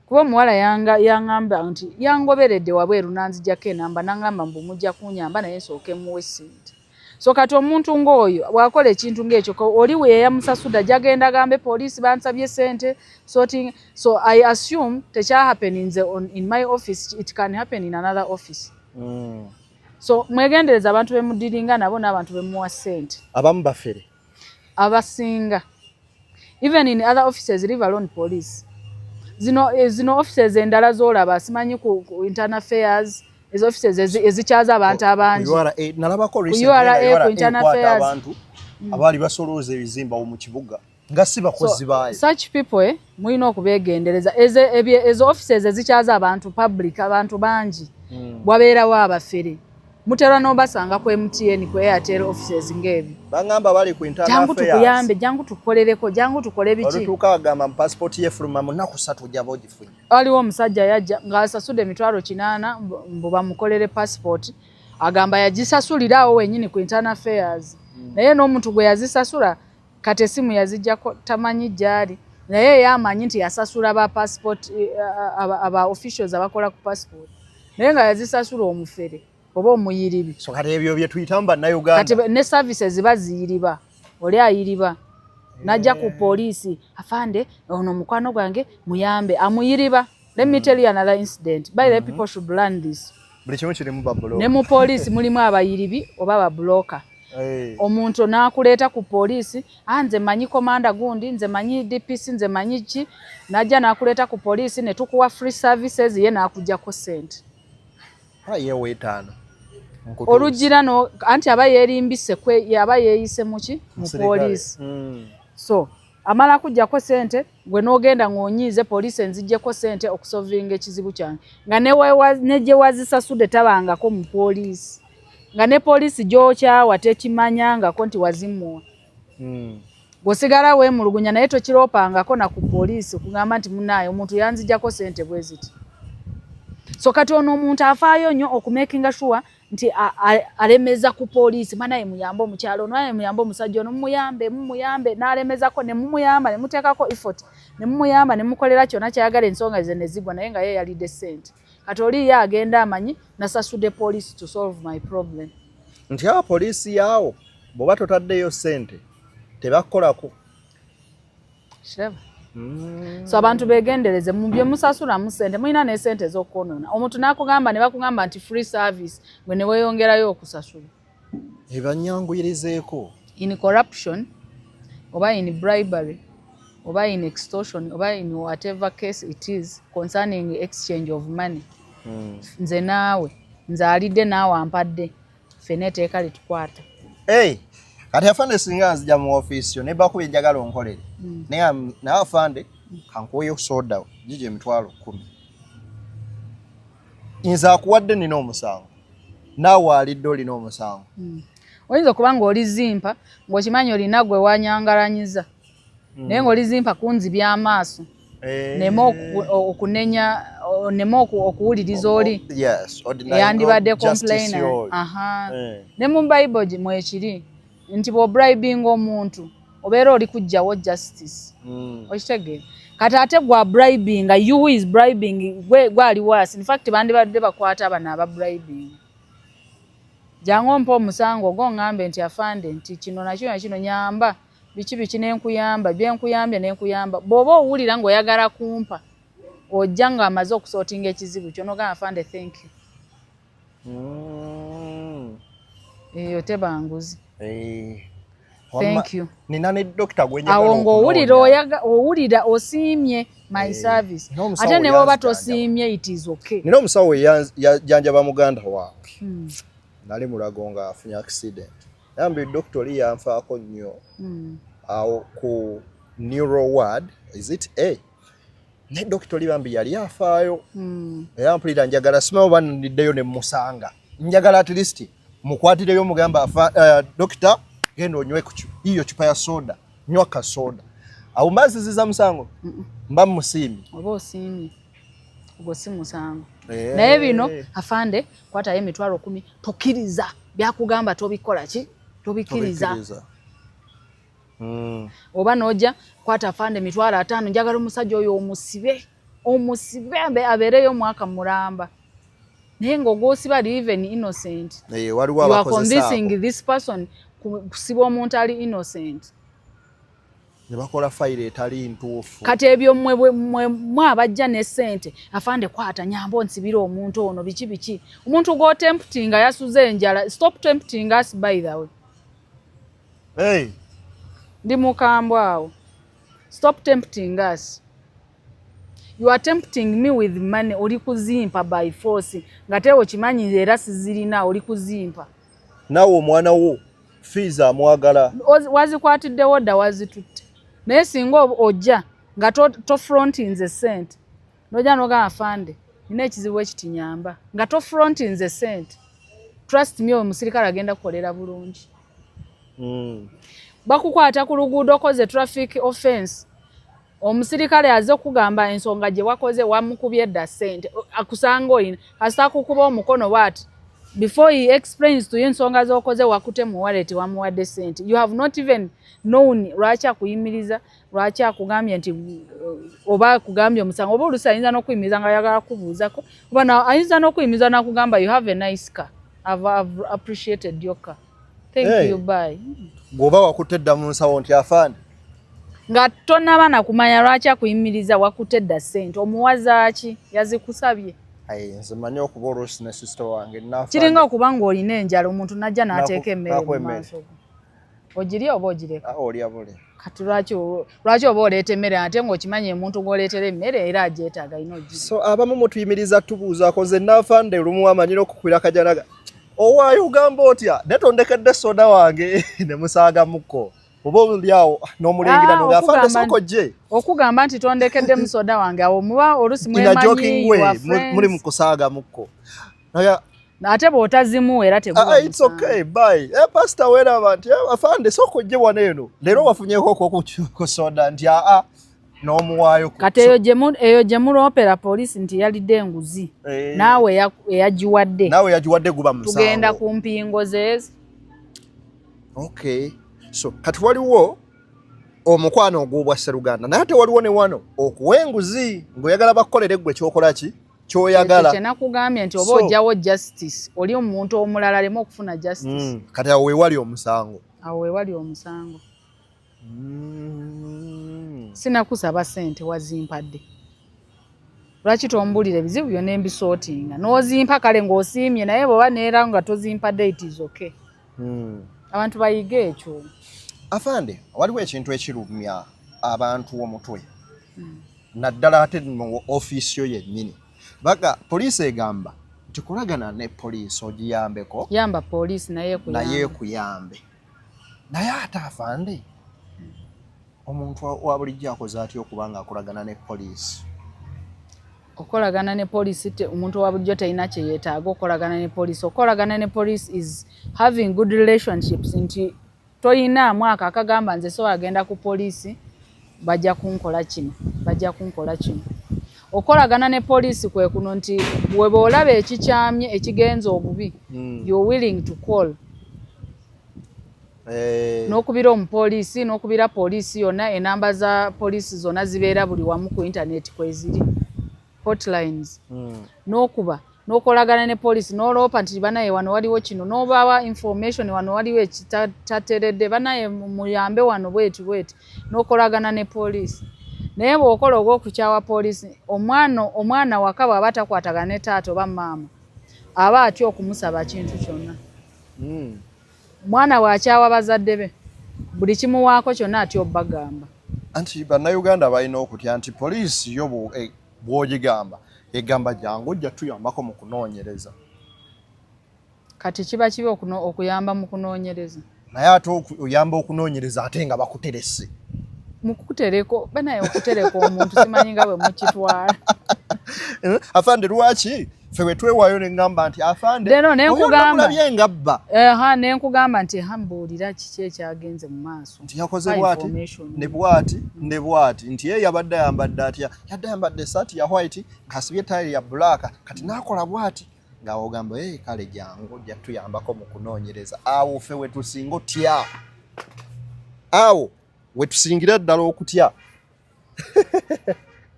Kuba omuwala yaŋŋamba nti yangoberedde wabweru n'anzijjako enamba n'aŋŋamba mbu mujja kunyamba naye nsooke muwe ssente. So kati omuntu ng'oyo bw'akola ekintu ng'ekyo, oli we yamusasudde ajja genda agambe poliisi bansabye ssente sorting. So I assume tekyahappeninze in my office, it can happen in another office. So mwegendereza abantu bemudiringa nabo n'abantu bemuwa ssente. Abamu bafere. Abasinga, even in other offices, leave alone police. Zino offices endala z'olaba, simanyi ku internal affairs, ezo offices ezikyaza abantu abangi. URA, nalabako Ku recently URA, nga ku internal ekwata affairs. abantu abaali basolooza ebizimba mu kibuga. Nga si bakozi baayo. Such people, mulina okubegendereza. Ezo offices ezikyaza abantu, public, abantu bangi, wabeerawo abafere, mutera n'obasanga ku MTN, ku Airtel offices ng'ebyo. Bangamba bali ku internal Jangu affairs. tukuyambe, jangu tukolereko, jangu tukole biki. Olutuuka agamba mu passport yefuluma mu nnaku 3 ojja ogifunye. Waliwo omusajja yajja ng'asasudde 800,000 mbu bamukolere passport. Agamba yagisasulira awo wenyini ku internal affairs, naye n'omuntu gwe yazisasula kati esimu yazijjako, tamanyi gy'ali, naye ye amanyi nti yasasula ba passport, aba officials abakola ku passport, naye nga yazisasula omufere oba omuyiribi. So kati ebyo bye tuyitamu bannayuganda. Kati ne services baziyiriba, oli ayiriba najja ku poliisi, "Afande, ono mukwano gwange, muyambe," amuyiriba. Let me tell you another incident. By the way, people should learn this. Buli kimu kirimu babulo. Ne mu poliisi mulimu abayiribi oba babuloka. Omuntu n'akuleeta ku poliisi, "Ah, nze manyi komanda gundi, nze manyi DPC, nze manyi ki," najja n'akuleeta ku poliisi ne tukuwa free services, ye n'akuggyako ssente. Ye weetaano. Olugira no anti aba yeerimbise kwe aba yeeyise muki mu poliisi. So amala kuggyako ssente, gwe n'ogenda ng'onyiize poliisi, "Enziggyeko ssente okusolvinga ekizibu kyange," nga ne gye wazisasudde tabangako mu poliisi, nga ne poliisi gy'okyawa tekimanyangako nti wazimuwa. Bw'osigala weemulugunya naye tokiroopangako na ku poliisi okugamba nti munaaye omuntu yanzijjako ssente bwe ziti. So kati ono omuntu afaayo nnyo okumakinga sure nti alemeza ku poliisi, "Mwanaye muyambe omukyalo ono, mwanaye muyambe omusajja ono, mumuyambe, mumuyambe," n'alemezako ne mumuyamba, ne muteekako effort, ne mumuyamba, ne mukolera kyonna kyayagala, ensonga ze ne zigwa, naye nga ye yalidde ssente. Kati oli ye agenda amanyi nasasudde poliisi to solve my problem. Nti awa poliisi yaawo bw'oba totaddeyo ssente tebakukolako. Kiraba. So abantu begendereze mu bye musasulamu ssente. Mulina ne ssente ez'okwonoona. Omuntu n'akugamba ne bakugamba nti free service, gwe ne weeyongerayo okusasula. Ebanyanguyirizeeko. In corruption oba in bribery oba in extortion oba in whatever case it is concerning exchange of money, nze naawe, nze alidde naawe ampadde, ffena eteeka litukwata. Hey, kati afande, singa nzija mu ofiisi yo ne bakuba enjagala onkolere, naye afande kankuweyo soda gigi 100,000, nze akuwadde nina omusango, naawe alidde olina omusango. Oyinza okuba ng'olizimpa ng'okimanyi olina gwe wanyangalanyiza, naye ng'olizimpa kunzibya amaaso neme okunenya, neme okuwuliriza oli eyandibadde complainer. Aha. Ne mu Bible mwekiri nti bw'obribinga omuntu obeera oli kuggyawo justice. Okitegeera? Kati ate gwa bribinga, you who is bribing, gwali worse. In fact bandibadde bakwata bano aba bribing. Jangu ompa omusango ogwo, ŋŋambe nti afande nti kino nakyo nakino, nyamba biki biki, nenkuyamba byenkuyambye nenkuyamba. Bw'oba owulira ng'oyagala kumpa, ojja ng'amaze okusortinga ekizibu kyo, nogamba, "Afande, thank you." Eyo teba nguzi. Thank you. Nina ne dokita gwe awo ng'owulira owulira osiimye my service. Ate ne bw'oba tosiimye, it is okay. Nina omusawo yajjanjaba muganda wange. Nali Mulago nga afunye accident, yambi dokita oli yanfaako nnyo. Awo ku neuro ward, is it a naye dokita oli bambi yali afaayo. Era mpulira njagala simanyi oba niddeyo ne musanga, njagala at least mukwatireyo mugamba, "Dokita, genda onywe iyo cupa ya soda, nywa ka soda." Awo mba nziziza musango, mba musiimye. Oba osiimye, ogwo si musango. Naye bino, "Afande, kwatayo 10,000," tokkiriza byakugamba, tobikola ki, tobikkiriza. Oba n'ojja, "Kwata afande 50,000, njagala omusajja oyo omusibe, omusibe abeereyo omwaka mulamba," naye ng'ogwosiba ali even innocent. Waliwo You are convincing this person kusiba omuntu ali innocent. Ne bakola fayiro etali ntuufu. Kati ebyo mmwe mwe abajja ne ssente, "Afande, kwata, nyamba onsibire omuntu ono," biki biki, omuntu gw'otemptinga yasuze enjala. Stop tempting us, by the way. Hey. Ndi mukambwe awo. Stop tempting us. You are tempting me with money. Oli kuzimpa by force nga tewe okimanyi era sizirina, oli kuzimpa. Naawe omwana wo fees amwagala. Wazikwatiddewo dda, wazitutte. Naye singa ojja nga tofrontinze sente, nojja nogamba, "Afande, nina ekizibu ekitinyamba," nga tofrontinze sente, trust me, omusirikale agenda kukolera bulungi. Bakukwata ku luguudo, okoze traffic offense, omusirikale aze okugamba ensonga gye wakoze, wamukubye edda ssente, akusanga oyina kasita akukuba omukono bwati, before he explains to you ensonga z'okoze, wakute mu wallet, wamuwadde ssente. You have not even known lwaki akuyimiriza, lwaki akugambye nti oba akugambye omusango, oba oluusi ayinza n'okuyimiriza nga ayagala kubuuzako, oba ayinza n'okuyimiriza n'akugamba, "You have a nice car. I've appreciated your car. Thank you, bye." Bw'oba wakutte dda mu nsawo nti, "Afande," nga tonaba nakumanya lwaki akuyimiriza, wakute dda ssente. Omuwazaaki? Yazikusabye. Nze manyi okuba oluusi ne sister wange. Kiringa okuba ng'olina enjala, omuntu najja n'ateeka emmere mu maaso go, ogirya oba ogireka? Ah, olya bule. Kati lwaki oba oleeta emmere ate ng'okimanyi omuntu gw'oleetera emmere era agyetaaga, alina ogirya? So abamu mutuyimiriza tubuuzaako. Nze naafande lumu amanyire okukwira kajanaga, owaayo ogamba otya, naye tondekedde soda wange, ne musaagamukko oba oli awo n'omulengera Ah, noga, "Afande, okugamba sooka ojje." Okugamba nti tondekeddemu soda wange, awo muba oluusi In a joking way, mwemanyi. muli mu kusaagamukko. Ate bw'otazimuwa era teguba Ah, it's musango. okay, bye. Eh, pastor, weeraba nti, "Eh, afande, sooka ojje wano eno, leero wafunyeeko ku soda," nti aa, n'omuwaayo Kati eyo gye muloopera poliisi nti yalidde enguzi, Eh. naawe eyagiwadde. Naawe yagiwadde, guba musango. Tugenda ku mpingo zeezi. Okay, so kati waliwo omukwano ogw'obwa sseruganda, naye ate waliwo ne wano okuwa enguzi ng'oyagala bakukolere ggwe kyokola ki kyoyagala. Ekyo kyenakugambye nti oba ojjawo justice, oli omuntu omulala aleme okufuna justice. Kati awo wewali omusango. Awo wewali omusango. Sinakusaba ssente, wazimpadde. Lwaki tombulira ebizibu byonna embisootinga n'ozimpa? Kale ng'osiimye, naye bw'oba neera nga tozimpadde, it is okay. Abantu bayige ekyo. Afande, waliwo ekintu ekirumya abantu omutwe, naddala ate mu ofiisi yo yennyini. Baga poliisi egamba nti kolagana ne poliisi ogiyambeko. Yamba poliisi naye naye ekuyambe. Ekuyambe, naye ate afande, omuntu wa bulijjo akoze atya okuba nga akolagana ne poliisi? Okolagana ne poliisi, omuntu wa bulijjo talina kye yeetaaga okolagana ne poliisi. Okolagana ne poliisi is having good relationships, nti toyinaamu ako akagamba, "Nze so agenda ku poliisi, bajja kunkola kino, bajja kunkola kino." Okolagana ne poliisi kwe kuno nti bweba olaba ekikyamye, ekigenza obubi, you're willing to call. N'okubira omupoliisi, n'okubira poliisi yonna. Enamba za poliisi zonna zibeera buli wamu ku intaneti kweziri, hotlines. N'okuba n'okolagana ne poliisi, n'oloopa nti, "Banaye, wano waliwo kino," n'obawa information, "Wano waliwo ekitateredde, banaye muyambe wano bweti bweti," n'okolagana ne poliisi. Naye bw'okola ogw'okukyawa poliisi, omwana waka bw'aba takwatagana ne taata oba maama, aba atya okumusaba kintu kyonna. Mwana bw'akyawa bazadde be, buli kimuwaako kyonna atya obbagamba. Anti bannayuganda balina okutya nti poliisi yo bw'ogigamba egamba, "Jangu ojja tuyambako mu kunoonyereza." Kati kiba kibi okuyamba mu kunoonyereza. Naye ate oyamba okunoonyereza ate nga bakuterese. Mukutereko banaye, okutereka omuntu simanyi nga bwe mukitwala. Eh, afande, lwaki ffe bwe twewaayo ne ŋŋamba nti, "Afande, Leero ne oyo nkugamba. namulabye ngabba," Eha, ne nkugamba nti, "Ha, mbuulira kiki ekyagenze mu maaso." Nti yakoze Ha, bwati information. Ne bwati ne bwati, nti ye yabadde ayambadde atya, yadde ayambadde esaati ya white ng'asibye tayi ya black, kati n'akola bwati, nga ogamba, "Hey, kale jangu ojja tuyambako mu kunoonyereza." Awo ffe we tusinga otya, awo we tusingira ddala okutya.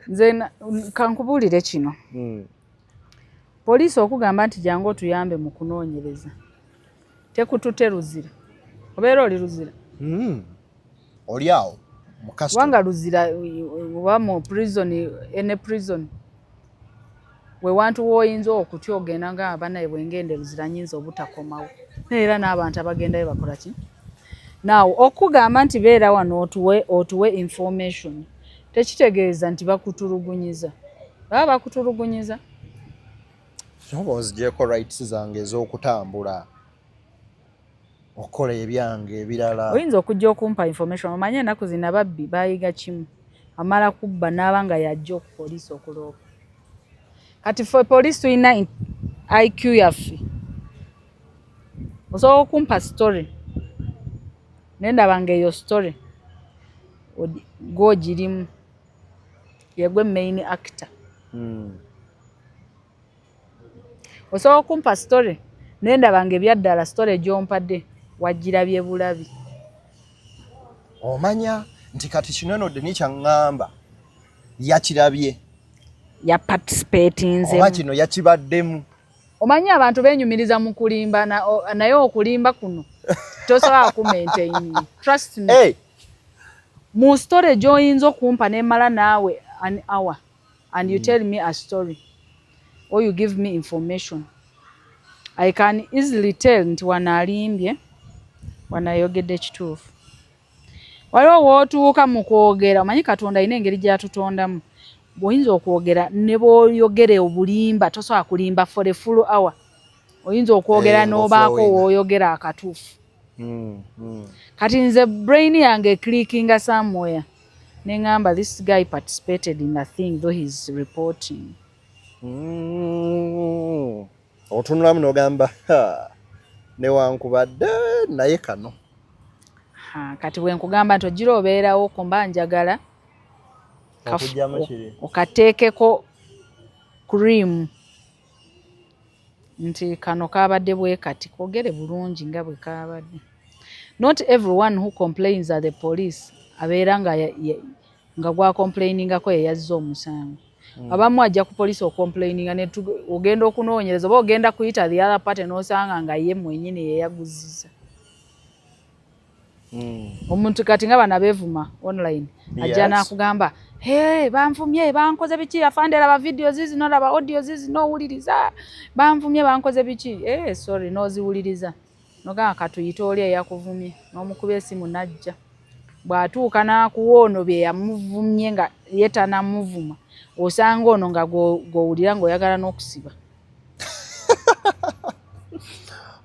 Nze kankubuulire kino. Poliisi okugamba nti, "Jangu otuyambe mu kunoonyereza," tekutute Luzira, obeera oli Luzira. Oli awo mu custody. Kubanga Luzira oba mu prison, ene prison, we wantu w'oyinza okutya ogenda nga banaye, bwengenda e Luzira nyinza obutakomawo. Naye era n'abantu abagendayo bakola ki? Naawe okugamba nti, "Beera wano otuwe information," tekitegeeza nti bakutulugunyiza. Baba bakutulugunyiza? Oba onzigyeko rights zange ez'okutambula. Okukola ebyange ebirala. Oyinza okujja okumpa information. Omanye ennaku zino ababbi bayiga kimu, amala kubba n'aba nga yajja oku poliisi okuloopa. Kati fe poliisi tulina IQ yaffe. Osobola okumpa story naye ndaba nga eyo story gw'ogirimu, yegwe main actor. Osobola okumpa story naye ndaba nga ebyaddala story gy'ompadde wagirabye bulabi. Omanya nti kati kino eno Deni kyaŋŋamba yakirabye, ya participatinze oba kino yakibaddemu. Omanyi abantu benyumiriza mu kulimba, naye okulimba kuno tosobola ku maintain, trust me. Hey. Mu story gy'oyinza okumpa nemala naawe an hour and you tell me a story or you give me information, I can easily tell nti wano alimbye, wano ayogedde ekituufu. Waliwo w'otuuka mu kwogera, omanyi Katonda alina engeri gy'atutondamu, bw'oyinza okwogera ne bw'oyogera obulimba tosobola kulimba for a full hour. Oyinza okwogera n'obaako w'oyogera akatuufu. Kati nze brain yange clickinga somewhere neŋŋamba this guy participated in the thing though he's reporting. Otunulamu n'ogamba, newankubadde naye kano. Ha, kati bwe nkugamba nti ogira obeerawo ko mba njagala okateekeko cream nti kano kaabadde bwe kati, kwogere bulungi nga bwe kaabadde. Not everyone who complains at the police abeera nga nga gwacomplainingako ye yazza omusango. Abamu ajja ku poliisi ocomplaininga ne ogenda okunoonyereza oba ogenda kuyita the other party n'osanga nga ye mwenyini yeyaguziza. Omuntu kati nga bano abeevuma online ajja n'akugamba, hey, banvumye, bankoze biki, afande laba video zizino, laba audio zizino, owuliriza, banvumye, bankoze biki. Hey, sorry, n'oziwuliriza nogamba katuyite oli eyakuvumye, n'omukuba esimu n'ajja. Bw'atuuka n'akuwa ono bye yamuvumye nga ye tanamuvuma, osanga ono nga gw'owulira ng'oyagala n'okusiba.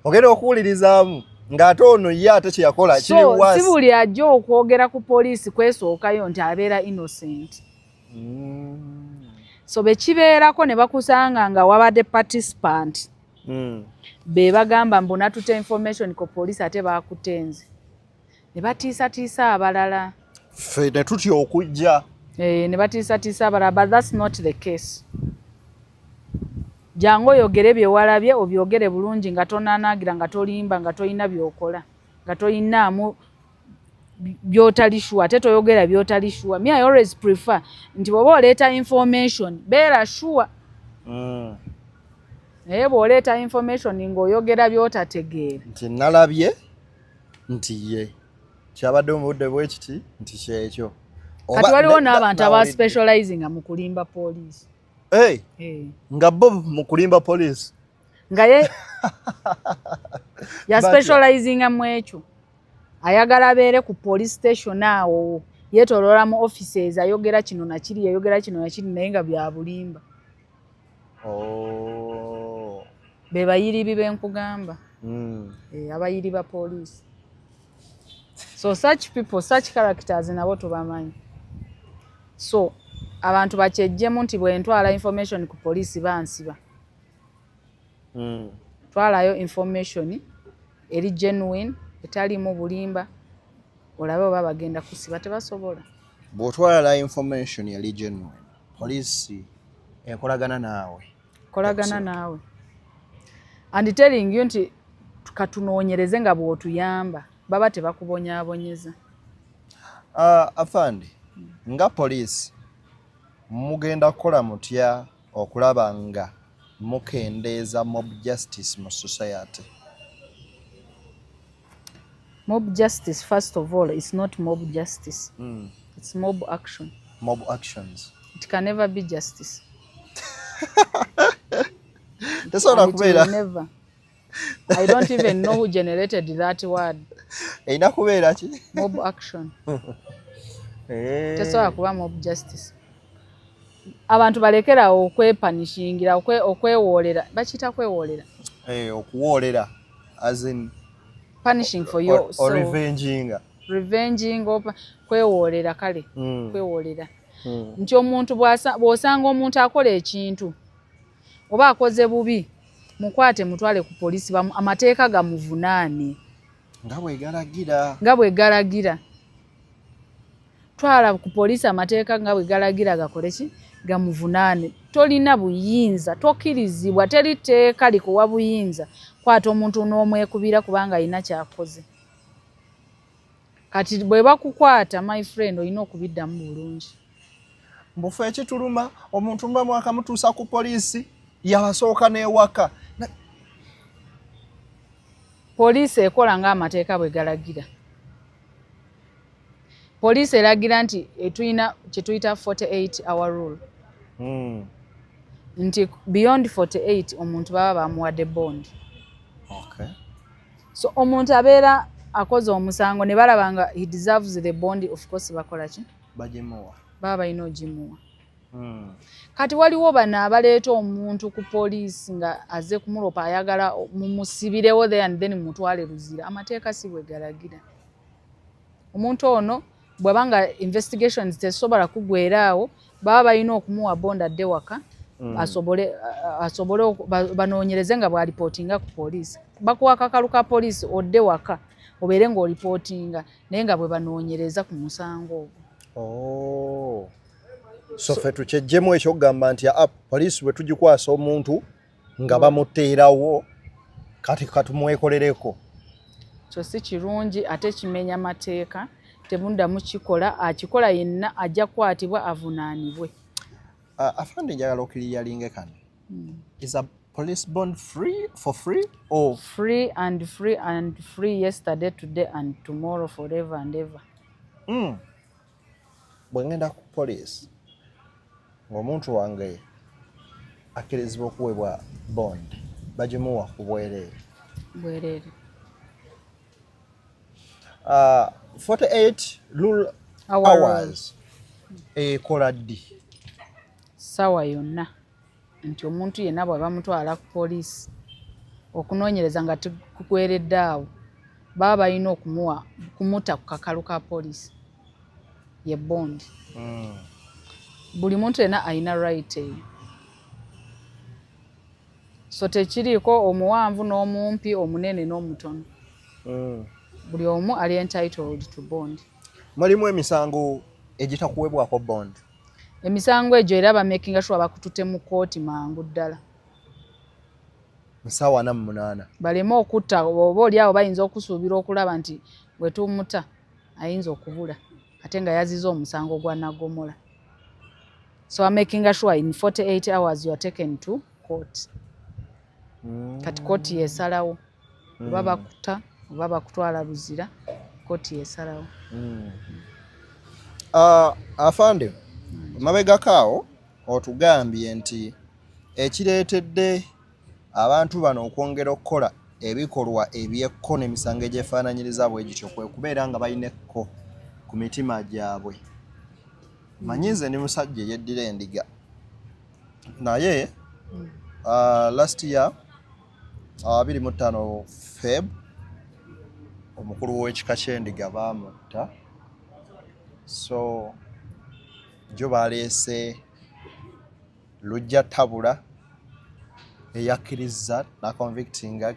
Ogenda okuwulirizaamu ng'ate ono ye ate kye yakola kiri So worse. Si buli ajja okwogera ku poliisi kwesookayo nti abeera innocent. So be kibeerako ne bakusanga nga wabadde participant, be bagamba mbu natuta information ku poliisi ate baakutenze ne batiisatiisa abalala. Ffe ne tutya okujja. Eh, ne batiisatiisa abalala, but that's not the case. Jangu oyogere bye walabye, obyogere bulungi nga tonanaagira, nga tolimba, nga toyina by'okola, nga toyinaamu by'otali sure, ate toyogera by'otali sure. Me, I always prefer nti bw'oba oleeta information beera sure. Naye bw'oleeta information ng'oyogera by'otategeera, nti nalabye nti ye kyabadde mu budde bwe kiti nti kyekyo. Kati waliwo n'abantu aba specializinga mu kulimba poliisi. Hey, Eh. nga bo mu kulimba poliisi. Nga ye ya Batya. specializinga mu ekyo, ayagala abeere ku police station awo yeetoloola mu offices, ayogera kino nakiri, ayogera kino nakiri, naye nga bya bulimba. Oh. Be bayiribi benkugamba. Eh, abayiri ba poliisi. So such people, such characters nabo tubamanyi. So abantu bakyejjemu nti bwe ntwala information ku poliisi bansiba. Twalayo information eri genuine, etalimu bulimba, olabe oba bagenda kusiba. Tebasobola. Bw'otwala information yali genuine, poliisi ekolagana naawe? Kolagana naawe and telling you nti katunoonyereze nga bw'otuyamba, baba tebakubonyaabonyeza. Afande, nga poliisi mugenda kukola mutya okulaba nga mukendeeza mob justice mu society? Mob justice, first of all, it's not mob justice. It's mob action. Mob actions. It can never be justice. Tesobola And it will kubeera. never. I don't even know who generated that word. Erina kubeera ki? Mob action. Eh. Tesobola kuba mob justice. Abantu balekerawo okwepanishingira, okwewoolera, bakiyita kwewoolera. Eh, okuwoolera as in Punishing for your or revenginga. Revenging, kwewoolera kale. Kwewoolera. Nti omuntu bw'osanga omuntu akola ekintu oba akoze bubi, mukwate mutwale ku poliisi, amateeka gamuvunaane. Nga bwe galagira. Nga bwe galagira. Twala ku poliisi, amateeka nga bwe galagira gakole ki? Gamuvunaane. Tolina buyinza, tokkirizibwa, teri tteeka likuwa buyinza kwata omuntu n'omwekubira kubanga alina kyakoze. Kati bwe bakukwata, my friend, olina okubiddamu bulungi. Mbufu ekituluma, omuntu mba mwakamutuusa ku poliisi, yabasooka n'ewaka. Poliisi ekola ng'amateeka bwe galagira. Poliisi eragira nti tulina kye tuyita 48 hour rule, nti beyond 48 omuntu baba bamuwadde bond. So omuntu abeera akoze omusango ne balaba nga he deserves the bond, of course bakola ki? Bagimuwa. Baba balina ogimuwa. Kati waliwo bano abaleeta omuntu ku poliisi nga aze kumulopa, ayagala mumusibirewo there and then mutwale Luzira. Amateeka si bwe galagira. Omuntu ono bw'aba nga investigations tezisobola kuggwera awo, baba balina okumuwa bond adde waka, asobole banoonyereze nga bw'alipootinga ku poliisi. Bakuwa akakalu ka poliisi odde waka obeere ng'olipootinga, naye nga bwe banoonyereza ku musango ogwo. Oh. So ffe tukyejjemu ekyokugamba nti aa, poliisi bwe tugikwasa omuntu nga bamuteerawo, kati katumwekolereko. Kyo si kirungi ate kimenya mateeka. Temuddamu kikola. Akikola yenna ajja kukwatibwa avunaanibwe. Afande, njagala okiriyalinge kano. Is a police bond free, for free or Free and free and free, yesterday, today and tomorrow, forever and ever. Bwe ngenda ku police ng'omuntu wange akkirizibwa okuweebwa bond, bagimuwa ku bwereere? Bwereere. 48 rule Hour. Hours ekola ddi? Ssaawa yonna, nti omuntu yenna bw'aba mutwala ku poliisi okunoonyereza nga tekugweredde awo, baba balina okumuwa, kumuta ku kakalu ka poliisi ye bond. Buli muntu yenna alina right eyo, so tekiriiko omuwanvu n'omumpi, omunene n'omutono. Buli omu ali entitled to bond. Mulimu emisango egitakuweebwako bond? Emisango egyo era bamakinga sure bakutute mu kooti mangu ddala. Nsaawa 48. Baleme okutta, oba oli awo bayinza okusuubira okulaba nti bwe tumuta ayinza okubula ate nga yazize omusango gwa nagomola. So amakinga sure in 48 hours you are taken to court. Kati kooti yesalawo oba bakuta oba bakutwala Luzira. Kooti yesalawo. Afande, mabegako awo otugambye nti ekireetedde abantu bano okwongera okukola ebikolwa ebyekko n'emisango egyefaananyiriza bwe gityo kwe kubeera nga balina ekko ku mitima gyabwe. Manyi nze ndi musajja eyeddira endiga, naye last year 25 Feb, omukulu w'ekika ky'endiga baamutta. So jo baleese Lujja Tabula eyakkiriza naconvictinga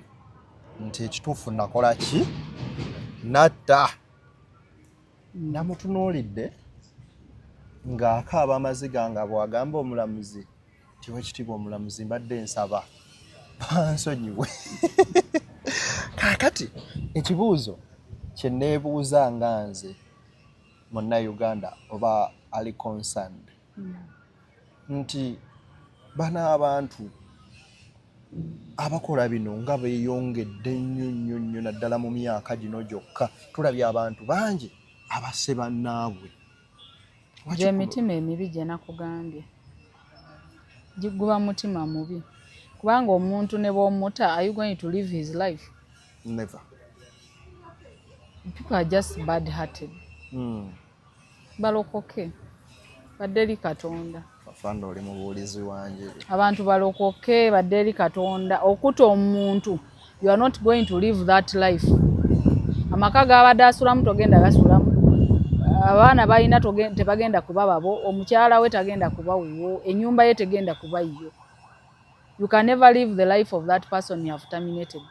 nti ekituufu nakola ki, natta. Namutunuulidde ng'akaaba amaziga nga bw'agamba omulamuzi nti, "Wekitiibwa omulamuzi, mbadde nsaba bansonyiwe." Kaakati ekibuuzo kye neebuuza nga nze munnayuganda oba ali concerned nti bano abantu abakola bino nga beeyongedde nnyo nnyo nnyo, naddala mu myaka gino gyokka tulabye abantu bangi abasse bannaabwe. Gyemitima emibi gye nakugambye, guba mutima mubi, kubanga omuntu ne bw'omuta, are you going to live his life? Never. People are just bad hearted. Balokoke badde eri Katonda. Afande, oli mubuulizi wanjiri. Abantu balokoke badde eri Katonda. Okutta omuntu, you are not going to live that life. Amaka g'abadde asulamu togenda gasulamu, abaana balina tebagenda kuba babo, omukyala we tagenda kuba wuwo, ennyumba ye tegenda kuba yiyo. You can never live the life of that person you have terminated.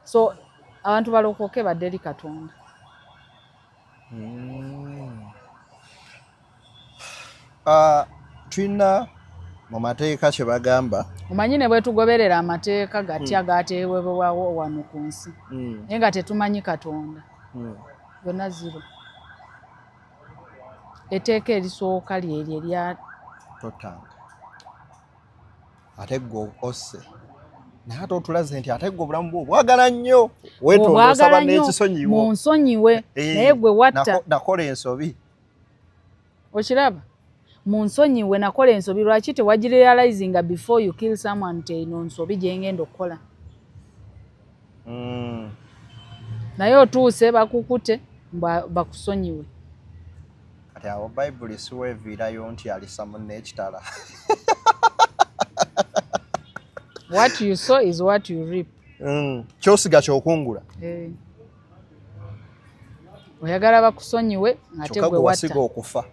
So abantu balokoke, badde eri Katonda. Tulina mu mateeka kye bagamba. Omanyi ne bwetugoberera amateeka gatya gateebwebwawo wano ku nsi, naye nga tetumanyi Katonda, byonna zero. Etteeka erisooka lyeryo erya Totanga, ate gwe osse, naye ate otulaze nti ate gwe obulamu bwo obwagala nnyo, weetonda, osaba Obwagala nnyo, n'ekisonyiwo. Munsonyiwe. Naye gwe watta. Nakola ensobi. Okiraba, munsonyiwe, nakola ensobi. Lwaki tewagirealizinga before you kill someone nti eno nsobi gyengenda okukola? Naye otuuse bakukute bakusonyiwe. Kati awo Bayibuli siweeviirayo nti alisa munne ekitala. What you sow is what you reap. Kyosiga kyokungula. Eh. Oyagala bakusonyiwe ate Kyokka gwe gwe wasiga watta. okufa.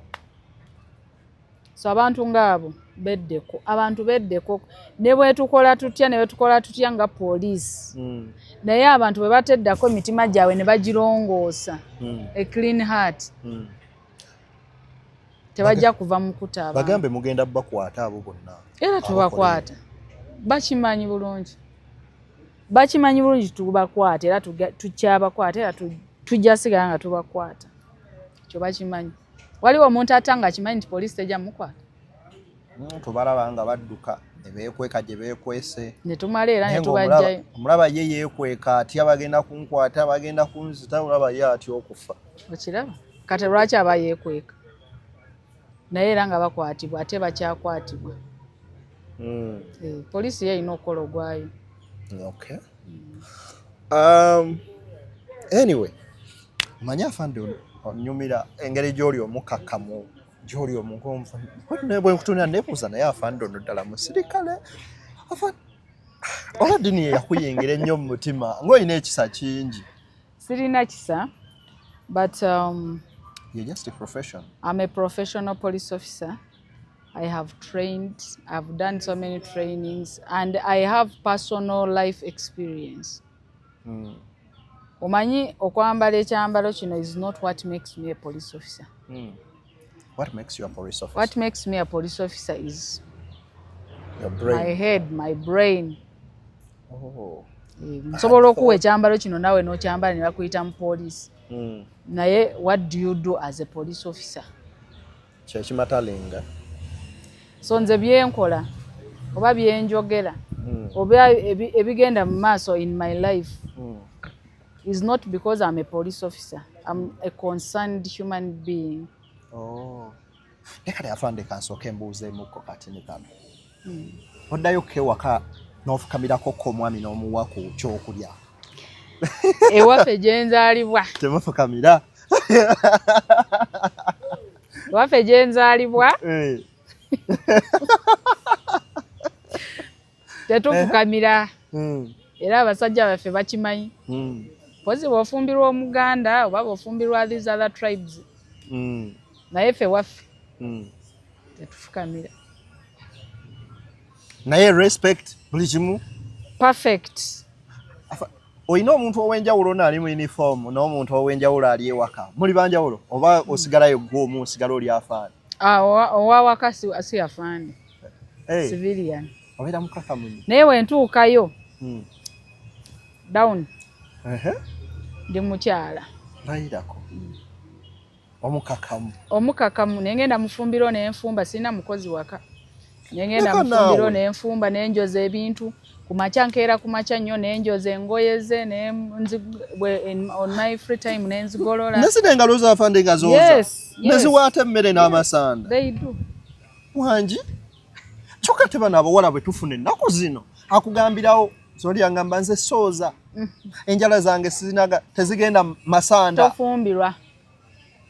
So abantu ngaabo beddeko, abantu beddeko. Ne bwetukola tutya, ne bwetukola tutya nga poliisi, naye abantu bwe bateddako emitima gyabwe ne bagirongoosa, a clean heart, tebajja kuva mu kuta abantu. Bagambe mugenda bakwata abo bonna. Era tubakwata, bakimanyi bulungi, bakimanyi bulungi tubakwata, era tukyabakwata, era tujja sigala nga tubakwata. Kyo bakimanyi. Waliwo omuntu ata nga akimanyi nti poliisi tejja mukwata? Tubalaba nga badduka ne beekweka gye beekwese. Ne tumala era Naye ne ng'omulaba tubajjayo. Omulaba ye yeekweka atya, bagenda kunkwata, bagenda kunzita, olaba ye atya okufa. Okiraba kati lwaki aba yeekweka, naye era nga bakwatibwa, ate bakyakwatibwa. Eh, poliisi ye erina okukola ogwayo. Okay. Anyway, omanyi afande, onyumira engeri gy'oli omukakkamu, gy'oli omugonvu. Naye bwe nkutunira neebuuza, naye afande ono ddala musirikale? Afande, oba ddiini ye yakuyingira ennyo mu mutima ng'olina ekisa kingi? Sirina kisa, but You're just a profession. I'm a professional police officer. I have trained, I've done so many trainings, and I have personal life experience. Omanyi okwambala ekyambalo kino is not what makes me a police officer. What makes you a police officer? What makes me a police officer is Your brain. My head, my brain. Oh. Eh, nsobola okuwa ekyambalo kino naawe n'okyambala ne bakuyita mu poliisi. Naye what do you do as a police officer? Kyekimatalinga. So nze byenkola oba byenjogera oba ebigenda mu maaso in my life is not because I'm a police officer. I'm a concerned human being. Oh. Naye kati afande, kansooke mbuuzeemukko kati ne kano. Oddayo ko ewaka n'ofukamirako ko omwami n'omuwa ku kyokulya? Ewaffe gyenzaalibwa, Temufukamira? ewaffe gyenzaalibwa tetufukamira. Era abasajja baffe bakimanyi. Pozi bw'ofumbirwa Omuganda oba bw'ofumbirwa these other tribes, naye ffe waffe tetufukamira. Naye respect buli kimu? Perfect. Olina omuntu ow'enjawulo ono ali mu uniform n'omuntu ow'enjawulo ali ewaka, muli banjawulo oba osigalayo gwe omu, osigala oli afaani? Ah, owawaka si afande. Hey, civilian. Obeera mukakamu nnyo. Naye wentuukayo down, ndi mukyala. Layirako, omukakamu. Omukakamu. Nengenda mufumbiro nenfumba, sirina mukozi waka, nengenda Leka mufumbiro naawe. nenfumba, nenjoza ebintu kumakya, nkeera kumakya nnyo nenjoza engoye ze on my free time nenzigolola. Nesina engalo zafande nga zooza? Yes. Neziwaata emmere n'amasanda? They do. Wangi, kyokka te bano abawala bwe tufuna ennaku zino akugambirawo zoli yangamba nze sooza enjala zange sizinaga tezigenda masanda. Tofumbirwa.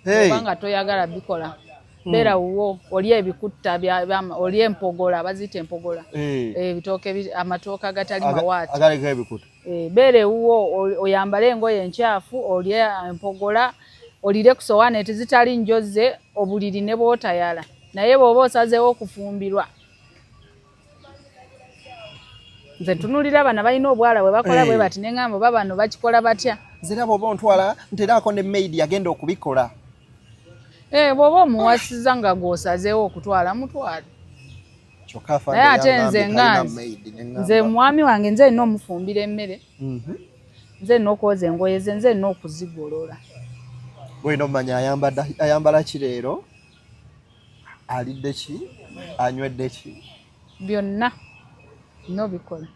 Hey. Obanga toyagala bikola, beera wuwo, oli ebikutta oli empogola, baziyita empogola. Eh. Ebitooke amatooke agatali mawaati. Agaleka ebikuta. Eh, beera ewuwo oyambale engoye enkyafu, olye empogola, olire ku sowaani etizitali njoze, obuliri ne bwotayala, naye bw'oba osazeewo okufumbirwa, nze ntunulira bano balina obwala bwe bakola bwe eh. bati ne ŋŋamba oba bano bakikola batya. Nze era bw'oba ontwala nteraako ne maid agenda okubikola. Eh, bw'oba omuwasiza nga gw'osazeewo okutwala mutwale. Naye ate nze nga nze mwami wange nze nina omufumbira emmere, nze nina okwoza engoye ze, nze nina okuzigolola. Olina omanya ayambala ki leero, alidde ki, anywedde ki, byonna nobikola.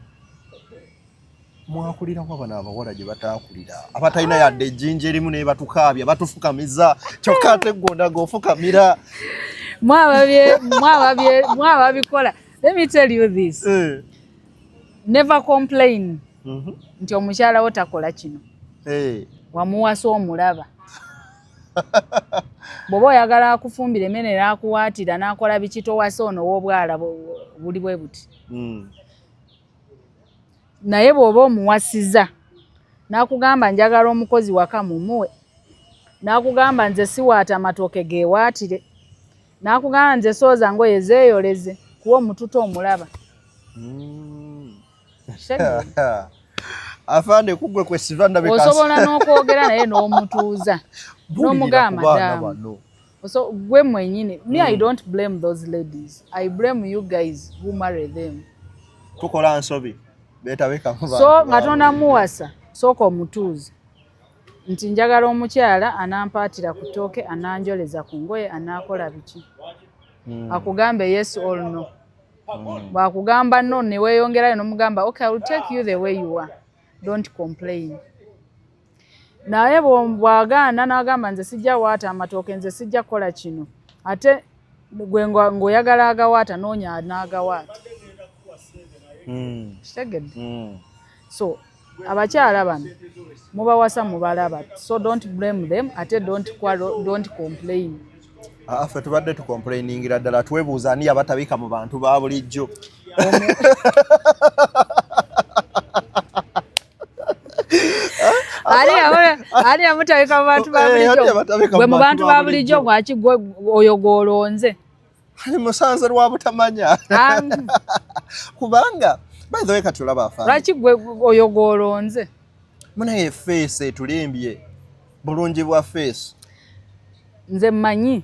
Mwakulirawo bano abawala gye bataakulira, abatalina yadde ejjinja erimu, naye batukaabya, batufukamiza, kyokka ate gwe ondaga ofukamira. Mwababikola. Let me tell you this. Never complain nti omukyala wo takola kino. Wamuwasa omulaba. Bw'oba oyagala akufumbira emmere n'akuwaatira n'akola biki, towasa ono ow'obwala buli bwe buti. Naye bw'oba omuwasiza n'akugamba njagala omukozi waka, mumuwe. N'akugamba nze siwaata amatooke, geewaatire. N'akugamba nze sooza ngoye, zeeyoleze, kuba omututa omulaba. Afande, kugwe kwesiva ndabika. Osobola n'okwogera naye n'omutuuza n'omugamba daamu. So gwe mwenyini, me, I don't blame those ladies. I blame you guys who marry them. Tukola nsobi betabeka. So nga tonamuwasa, sooka omutuuze nti njagala omukyala anampaatira ku ttooke, ananjoleza ku ngoye, anaakola biki. Akugambe yes or no. Bw'akugamba no, ne weeyongerayo n'omugamba, okay, I will take you the way you are, don't complain. Naye bw'agaana n'agamba nze sijja waata amatooke, nze sijja kukola kino, ate gwe ng'oyagala agawaata, noonya n'agawaata. Kitegedde? So abakyala bano mubawasa mubalaba, so don't blame them, ate don't quarrel, don't complain. Ah, ffe tubadde tucomplainingira ddala, twebuuza ani yabatabika mu bantu ba bulijjo. Ani yamutabika mu bantu ba Eh, ani bulijjo? yabatabika mu Gwe mu bantu bantu ba ba bulijjo bulijjo? gwaki gwe oyo gw'olonze? Ali musanze lwa butamanya. Kubanga by the way kati olaba afaananyi Lwaki gwe oyo gw'olonze? Munaye face etulimbye, bulungi bwa face. Nze mmanyi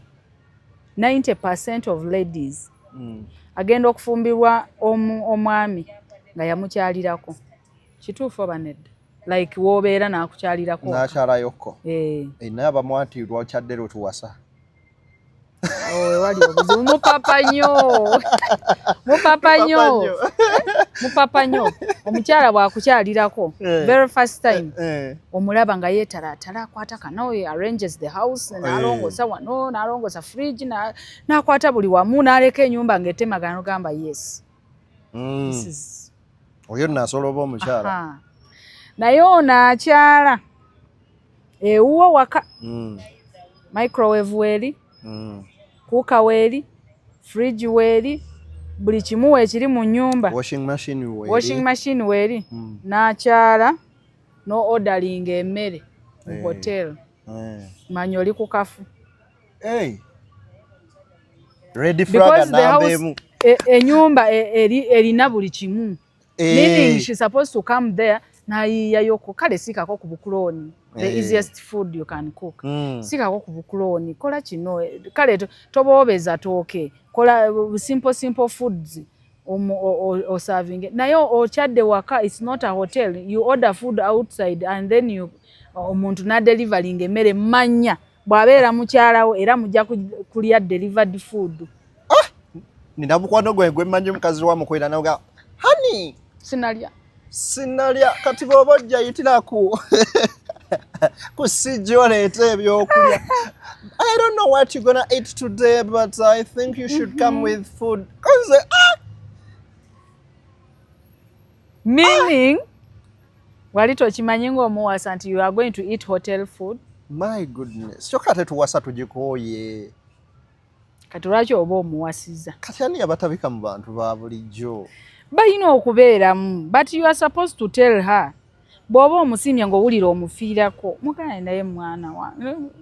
90% of ladies agenda okufumbirwa omwami nga yamukyalirako. Kituufu oba nedda? Like w'obeera n'akukyalirako. N'akyalayokko. Eh. Eh, naye abamu lwakyadde lwetuwasa. Wewali obuzibu, mupapa nnyo, mupapa nnyo, mupapa nnyo. Omukyala bw'akukyalirako Eh. very first time, omulaba nga yeetalaatala, akwata kano, he arranges the house, n'alongoosa wano, n'alongoosa fridge, n'akwata buli wamu, n'aleka ennyumba ng'etemagana, n'ogamba yes, this is Oyo nno asobola oba omukyala. Aha. Naye ono akyala ewuwo waka, microwave weeri, cooker weeri, fridge weeri, buli kimu weekiri mu nnyumba. Washing machine weeri. Washing machine weeri. N'akyala no ordering emmere mu hotel, manya oli ku kafu. Hey. Red flag Because the namba house emu. Enyumba erina buli kimu, meaning she's supposed to come there n'ayiiyayoko, kale siikako ku bukuloni, the easiest food you can cook. Siikako ku bukuloni, kola kino, kale toboobeza tooke, kola simple simple foods oservinge. Naye okyadde waka, it's not a hotel. You order food outside and then you omuntu n'adeliveringa emmere. Manya bw'abeera mukyalawo era mujja kulya delivered food. Nina mukwano gwe gwe mmanyi, omukazi wa mukwera naga hani Sinalya. Sinalya, kati bw'oba ojja yitira ku sijja oleete ebyokulya. I don't know what you're gonna eat today, but I think you should come with food. Nze, ah! Meaning wali tokimanyi ng'omuwasa nti you are going to eat hotel food. My goodness, kyokka ate tuwasa tugikooye. Kati lwaki oba omuwasiza? Kati ani yabatabika mu bantu ba bulijjo? Balina okubeeramu, but you are supposed to tell her. Bw'oba omusiimye ng'owulira omufiirako, mugaane naye mwana wa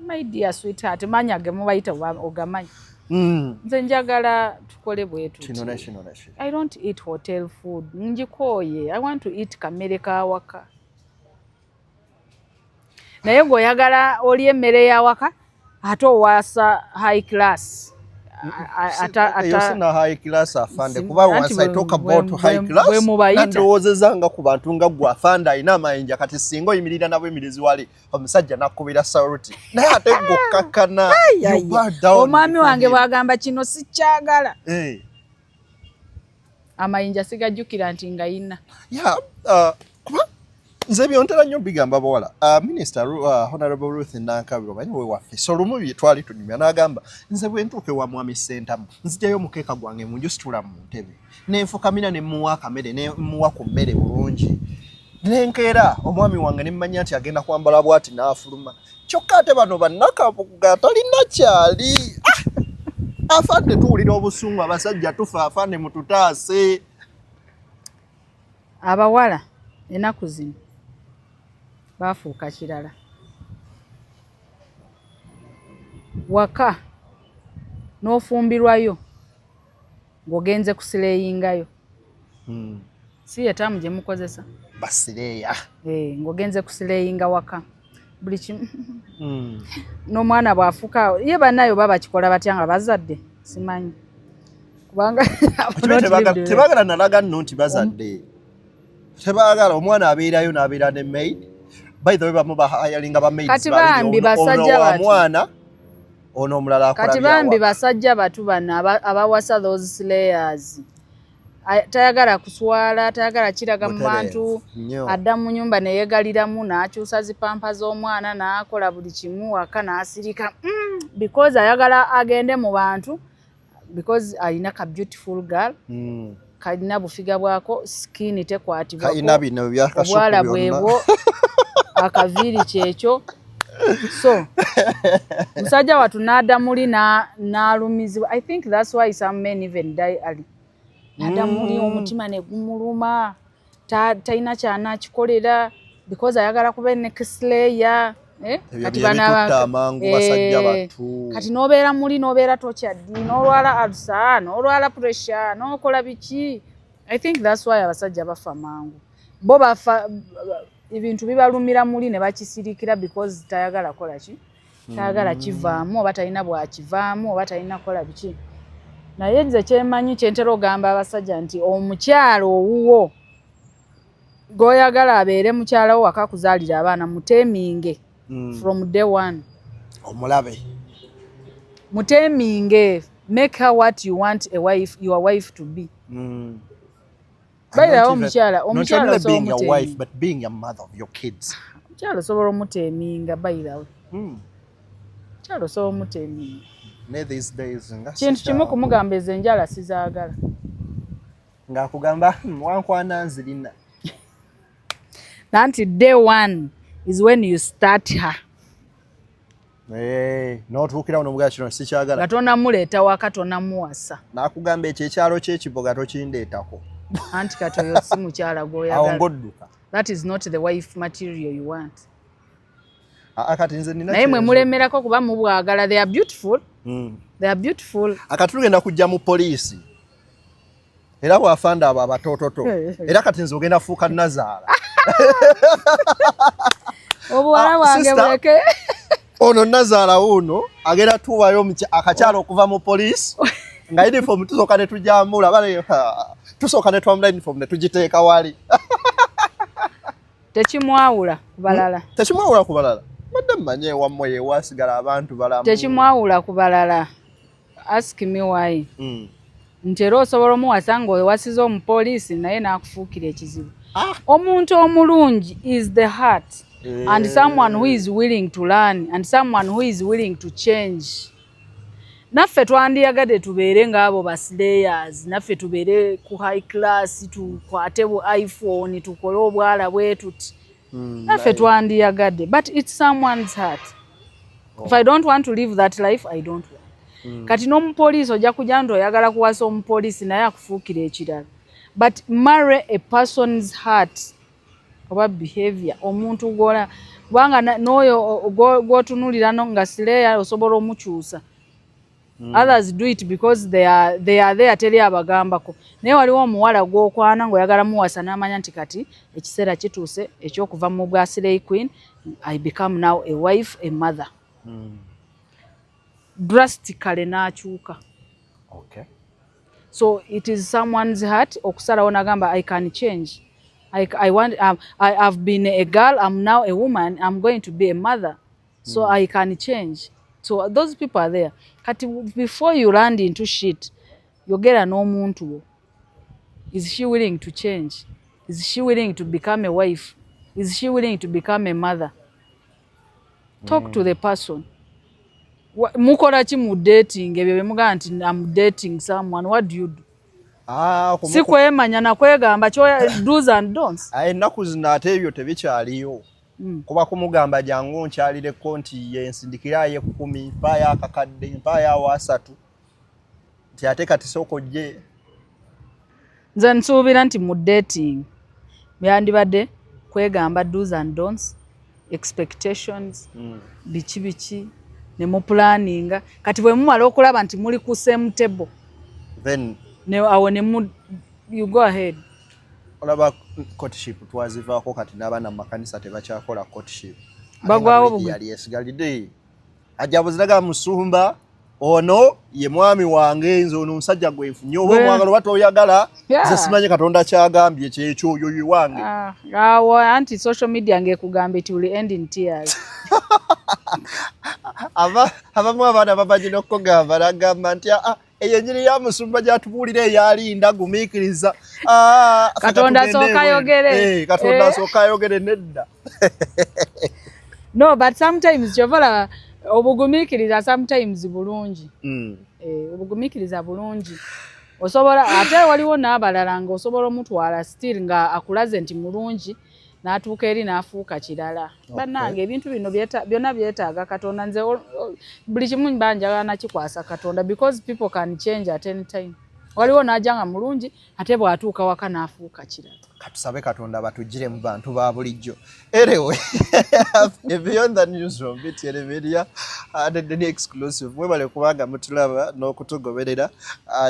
my dear sweetheart, manya ge mubayita ogamanyi. Nze njagala tukole bwe tuti. I don't eat hotel food, njikooye. I want to eat kamere k'awaka. Naye ng'oyagala olya emmere y'awaka ate owaasa high class. Eyo sina high class afande, kuba once I talk about high class nandowoozeza nga ku bantu nga gwe afande alina amayinja. Kati singa oyimirira nabo emirizi wali omusajja nakubira saluti, naye ate gokkakkana. Omwami wange bwagamba kino sikyagala, amayinja sigajjukira nti nga yina. Kuba nze byontera nnyo bigamba bawala. Minister Honorable Ruth Nankabirwa, omanyi we waffe, so lumu bye twali tunyumya n'agamba, nze bwe ntuuka ewa mwami Ssentamu nzigyayo omukeeka gwange mu nju, situla mu ntebe, nenfukamira ne muwa akamere, ne muwa ku mmere bulungi, nenkeera omwami wange ne mmanya nti agenda kwambala bw'ati n'afuluma. Kyokka ate bano bannakabuga talina kyali. Ah! Afande, tuwulira obusungu, abasajja tufa. Afande, mututaase. Abawala ennaku zino baafuuka kirala. Waka n'ofumbirwayo ng'ogenze kusileyingayo. Si ye term gye mukozesa? Basireeya. Eh, ng'ogenze kusileyinga waka buli kimu. N'omwana bw'afuuka ye bannayo baba bakikola batya nga bazadde? Simanyi, kubanga tebagala nalaga nno nti bazadde. Tebaagala omwana abeerayo n'abeera ne maid. By the way, bamu bahayalinga ba maids. Kati bambi basajja batu. Mwana ono omulala akola. Kati bambi basajja batu bano abawasa those slayers, tayagala kuswala, tayagala kiraga mu bantu, adda mu nyumba neyegaliramu, n'akyusa zipampa z'omwana, n'akola buli kimu waka n'asirika, because ayagala agende mu bantu because alina ka beautiful girl, kalina bufiga bwako, skin tekwatibwako, obwala bwebwo, akaviiri kyekyo. So musajja watu n'adda muli n'alumizibwa. I think that's why some men even die early. N'adda muli, omutima ne gumuluma, talina kyanakikolera because ayagala kuba next layer. Eh? Kati n'obeera muli, n'obeera tokyaddi, n'olwala ulcer, n'olwala pressure, n'okola biki. I think that's why abasajja bafa mangu. Bo bafa ebintu bibalumira muli ne bakisirikira because tayagala kola ki, tayagala kivaamu, oba talina bwakivaamu, oba talina kukola biki. Naye nze kyemanyi, kyentera ogamba abasajja nti omukyalo owuwo gwoyagala abeere mukyala wo waka kuzaalira abaana, muteminge from day one. Omulabe. Muteminge, make her what you want a wife, your wife to be. By omukyala, omukyala omukyala osobola omuteminga. By the way, omukyala osobola omuteminga. Kintu kimu kumugamba, ezo enjala sizaagala. Ng'akugamba, wankwana nzirina." Nanti day one is when you start her. N'otuukirawo n'omugamba, kino sikyagala. Nga tonamuleeta waka, tonamuwasa. N'akugamba, ekyo ekyalo ky'ekiboga tokindeetako. Anti kati oyo si mukyala awo gw'oyagala. Ng'odduka. That is not the wife material you want. Akati nze nina Naye mwe mulemerako kuba mubwagala. They are beautiful. They are beautiful. Akati tugenda kujja mu poliisi era bwafanda abo abatoototo, era kati nze ogenda fuuka nazaala. Obuwala Ah, bwange sister. buleke. Ono nazaala wuuno agenda tuwayo akakyalo okuva mu poliisi nga uniform tusooka ne tujambula bale, ha, tusooka ne twambula uniform ne tugiteeka wali. Tekimwawula ku balala. Tekimwawula ku balala. Badde mmanye ewammwe yewasigala abantu balamu. Tekimwawula ku balala. Ask me why. Nti era osobola omuwasa ng'owasiza omupoliisi naye n'akufuukira ekizibu. Ah. Omuntu omulungi is the heart and someone who is willing to learn and someone who is willing to change. Naffe twandiyagadde tubeere ng'abo ba slayers, naffe tubeere ku high class, tukwate bu iPhone, tukole obwala bwe tuti. Naffe twandiyagadde, but it's someone's heart. If I don't want to live that life, I don't want. Kati n'omupoliisi ojja kujja nti oyagala kuwasa omupoliisi naye akufuukira ekirala. But marry a person's heart. oba behavior omuntu gwola kubanga n'oyo gwotunulira nga slayer osobola omukyusa. Others do it because they are there, teri abagambako. Naye waliwo omuwala gw'okwana ng'oyagala muwasa n'amanya nti kati ekiseera kituuse ekyokuva mu bwa slay queen, I become now a wife, a mother. Drastically n'akyuka. So it is someone's heart okusalawo n'agamba, I can change. I want, I have been a girl, I'm now a woman, I'm going to be a mother, so I can change. So those people are there. Kati before you land into shit, yogera n'omuntu wo. Is she willing to change? Is she willing to become a wife? Is she willing to become a mother? Talk to the person. Mukola ki mu dating? Ebyo bemugamba nti am dating someone, what do you do? Ah, si kwemanya nakwegamba do's and don'ts. Ah, ennaku zino ate ebyo tebikyaliyo. Kuba kumugamba jangu nkyalireko nti yensindikirayo 10, mpaayo akakadde, mpaayo awo 3, nti ate kati sooka ojje. Nze nsuubira nti mu dating byandibadde kwegamba do's and don'ts, expectations, biki biki, ne muplanninga. Kati bwe mumala okulaba nti muli ku same table, then ne awo ne mu you go ahead. Olaba courtship twazivaako, kati n'abaana mu makanisa tebakyakola courtship. Bagwawo. Yali esigalidde ajja buziraga musumba, ono ye mwami wange, nze ono omusajja gwe nfunye, oba omwagala oba toyagala, nze simanyi Katonda kyagambye kyekyo, oyo ye wange. Ah, awo anti social media ng'ekugamba it will end in tears. Abamu abaana bamanyi n'okugamba, nagamba nti ah, eyo enjiri ya musumba gyatubuulira eyalinda gumiikiriza. Ah, Katonda asooka ayogere. Eh, Katonda asooka ayogere, nedda. No, but sometimes kyova olaba obugumiikiriza sometimes bulungi. Eh, obugumiikiriza bulungi, osobola ate waliwo n'abalala ng'osobola omutwala still nga akulaze nti mulungi, n'atuuka eri n'afuuka kirala. Bannange, ebintu bino byonna byetaaga Katonda. Nze buli kimu mba njagala nakikwasa Katonda because people can change at any time. Waliwo n'ajja nga mulungi, ate bw'atuuka waka n'afuuka kirala. Katusabe Katonda batugire mu bantu ba bulijjo. Anyway, Beyond the Newsroom, BTN Media and the exclusive, mwebale kubanga mutulaba n'okutugoberera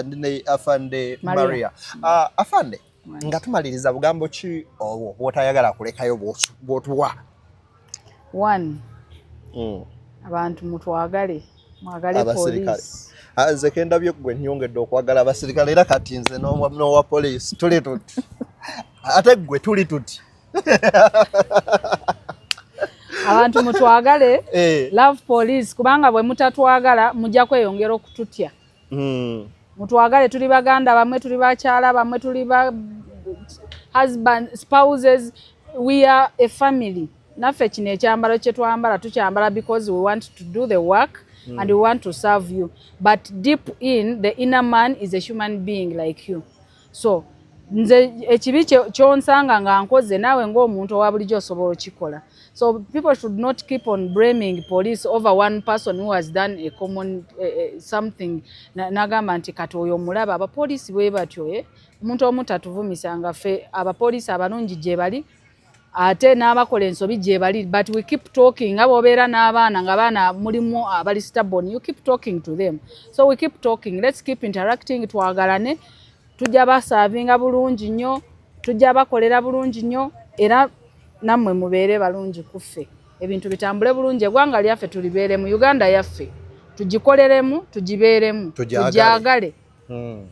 ne Afande Maria. Maria. Afande, nga tumaliriza, bugambo ki obwo bw'otayagala kulekayo bw'otuwa? One, abantu mutwagale, mwagale Abasirikale. police. Ah, nze kendabye gwe nnyongedde okwagala abasirikale, era kati nze n'owa poliisi tuli tuti, ate gwe tuli tuti. Abantu mutwagale. Eh. Love police, kubanga bwe mutatwagala mujja kweyongera okututya. Mutwagale, tuli baganda bamwe, tuli bakyala bamwe, tuli ba husband, spouses, we are a family. Naffe kino ekyambalo kye twambala tukyambala because we want to do the work and we want to serve you, but deep in the inner man is a human being like you. So nze ekibi kyonsanga nga nkoze, naawe ng'omuntu owa bulijjo osobola okikola. So people should not keep on blaming police over one person who has done a common something. Nagamba nti kati oyo omulaba abapoliisi bwe batyo, eh? Omuntu omu tatuvumisanga ffe. Abapoliisi abalungi gye bali, ate n'abakola ensobi gye bali, but we keep talking. Nga bw'obeera n'abaana, nga baana mulimu abali stubborn, you keep talking to them. So we keep talking, let's keep interacting, twagalane. Tujja baservinga bulungi nnyo, tujja bakolera bulungi nnyo, era nammwe mubeere balungi kuffe, ebintu bitambule bulungi, eggwanga lyaffe tulibeeremu, Uganda yaffe tugikoleremu, tugibeeremu. Tugyagale. Tugyagale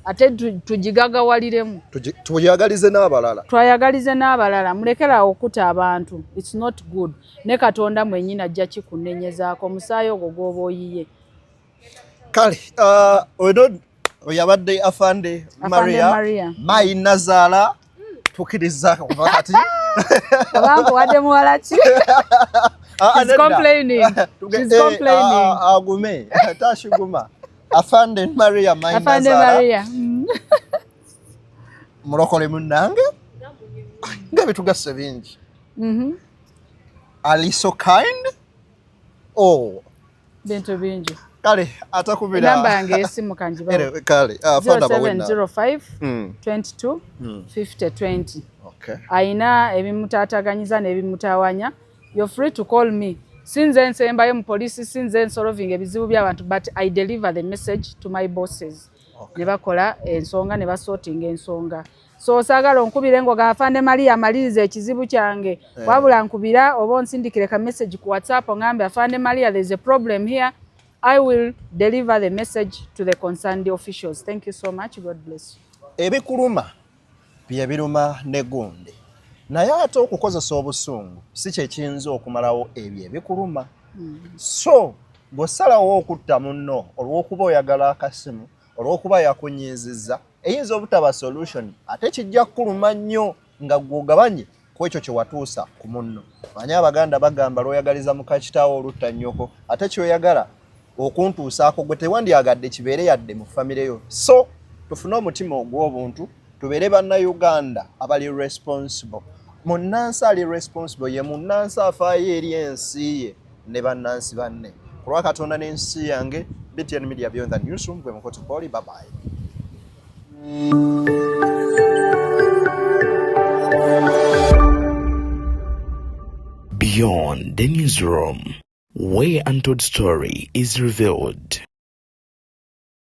ate tugigagawaliremu. Tugyagalize n'abalala. Twayagalize n'abalala. Mulekerawo okutta abantu, it's not good. Ne Katonda mwennyini ajja kikunenyezaako omusaayi ogwo gw'oba oyiye. Kale ono oyo abadde Afande Afande Maria, Maria. Mayi nazaala tukiriza kuva kati. Oba nkuwadde muwala ki? Ah, ah, She's nedda. complaining. She's complaining. Agume tashiguma. Afande Maria, Mayi Afande nazaala. Maria. Mulokole munnange nga bitugasse bingi. Ali so kind, oh. Bintu bingi. Kale atakubira. Enamba yange y'essimu kanjibawo. Ere, kale afande abawe enamba. 0705 22 50 20. Okay. Ayina ebimutaataganyiza n'ebimutawanya, you're free to call me. Sinze nsembayo mu poliisi, sinze nsolving ebizibu by'abantu, but I deliver the message to my bosses. Ne bakola ensonga, ne basortinga ensonga. So saagala onkubire ngo afande Maria amaliriza ekizibu kyange. Wabula nkubira oba onsindikire ka message ku WhatsApp, ongambe, "Afande Maria, there is a problem here." I will deliver the message to the concerned officials. Thank you so much. God bless you. Ebikuluma bye biruma ne gundi, naye ate okukozesa obusungu si kye kiyinza okumalawo ebyo ebikuluma. So bw'osalawo okutta munno olw'okuba oyagala akasimu, olw'okuba yakunyiizizza, eyinza obutaba solution, ate kijja kukuluma nnyo nga gw'ogabanye ku ekyo kye watuusa ku munno. Manyi Abaganda bagamba, lw'oyagaliza muka kitaawo olutta nnyoko, ate kyoyagala okuntuusaako gwe tewandyagadde kibeere yadde mu famire yo. So tufune omutima ogw'obuntu, tubeere Bannayuganda abali responsible. Munnansi ali responsible ye munnansi afaayo eri ensi ye ne bannansi banne. Ku lwa Katonda n'ensi yange, BTN Media, Beyond the Newsroom, gwe mukoto poli. Babayi. Beyond the Newsroom, where untold story is revealed.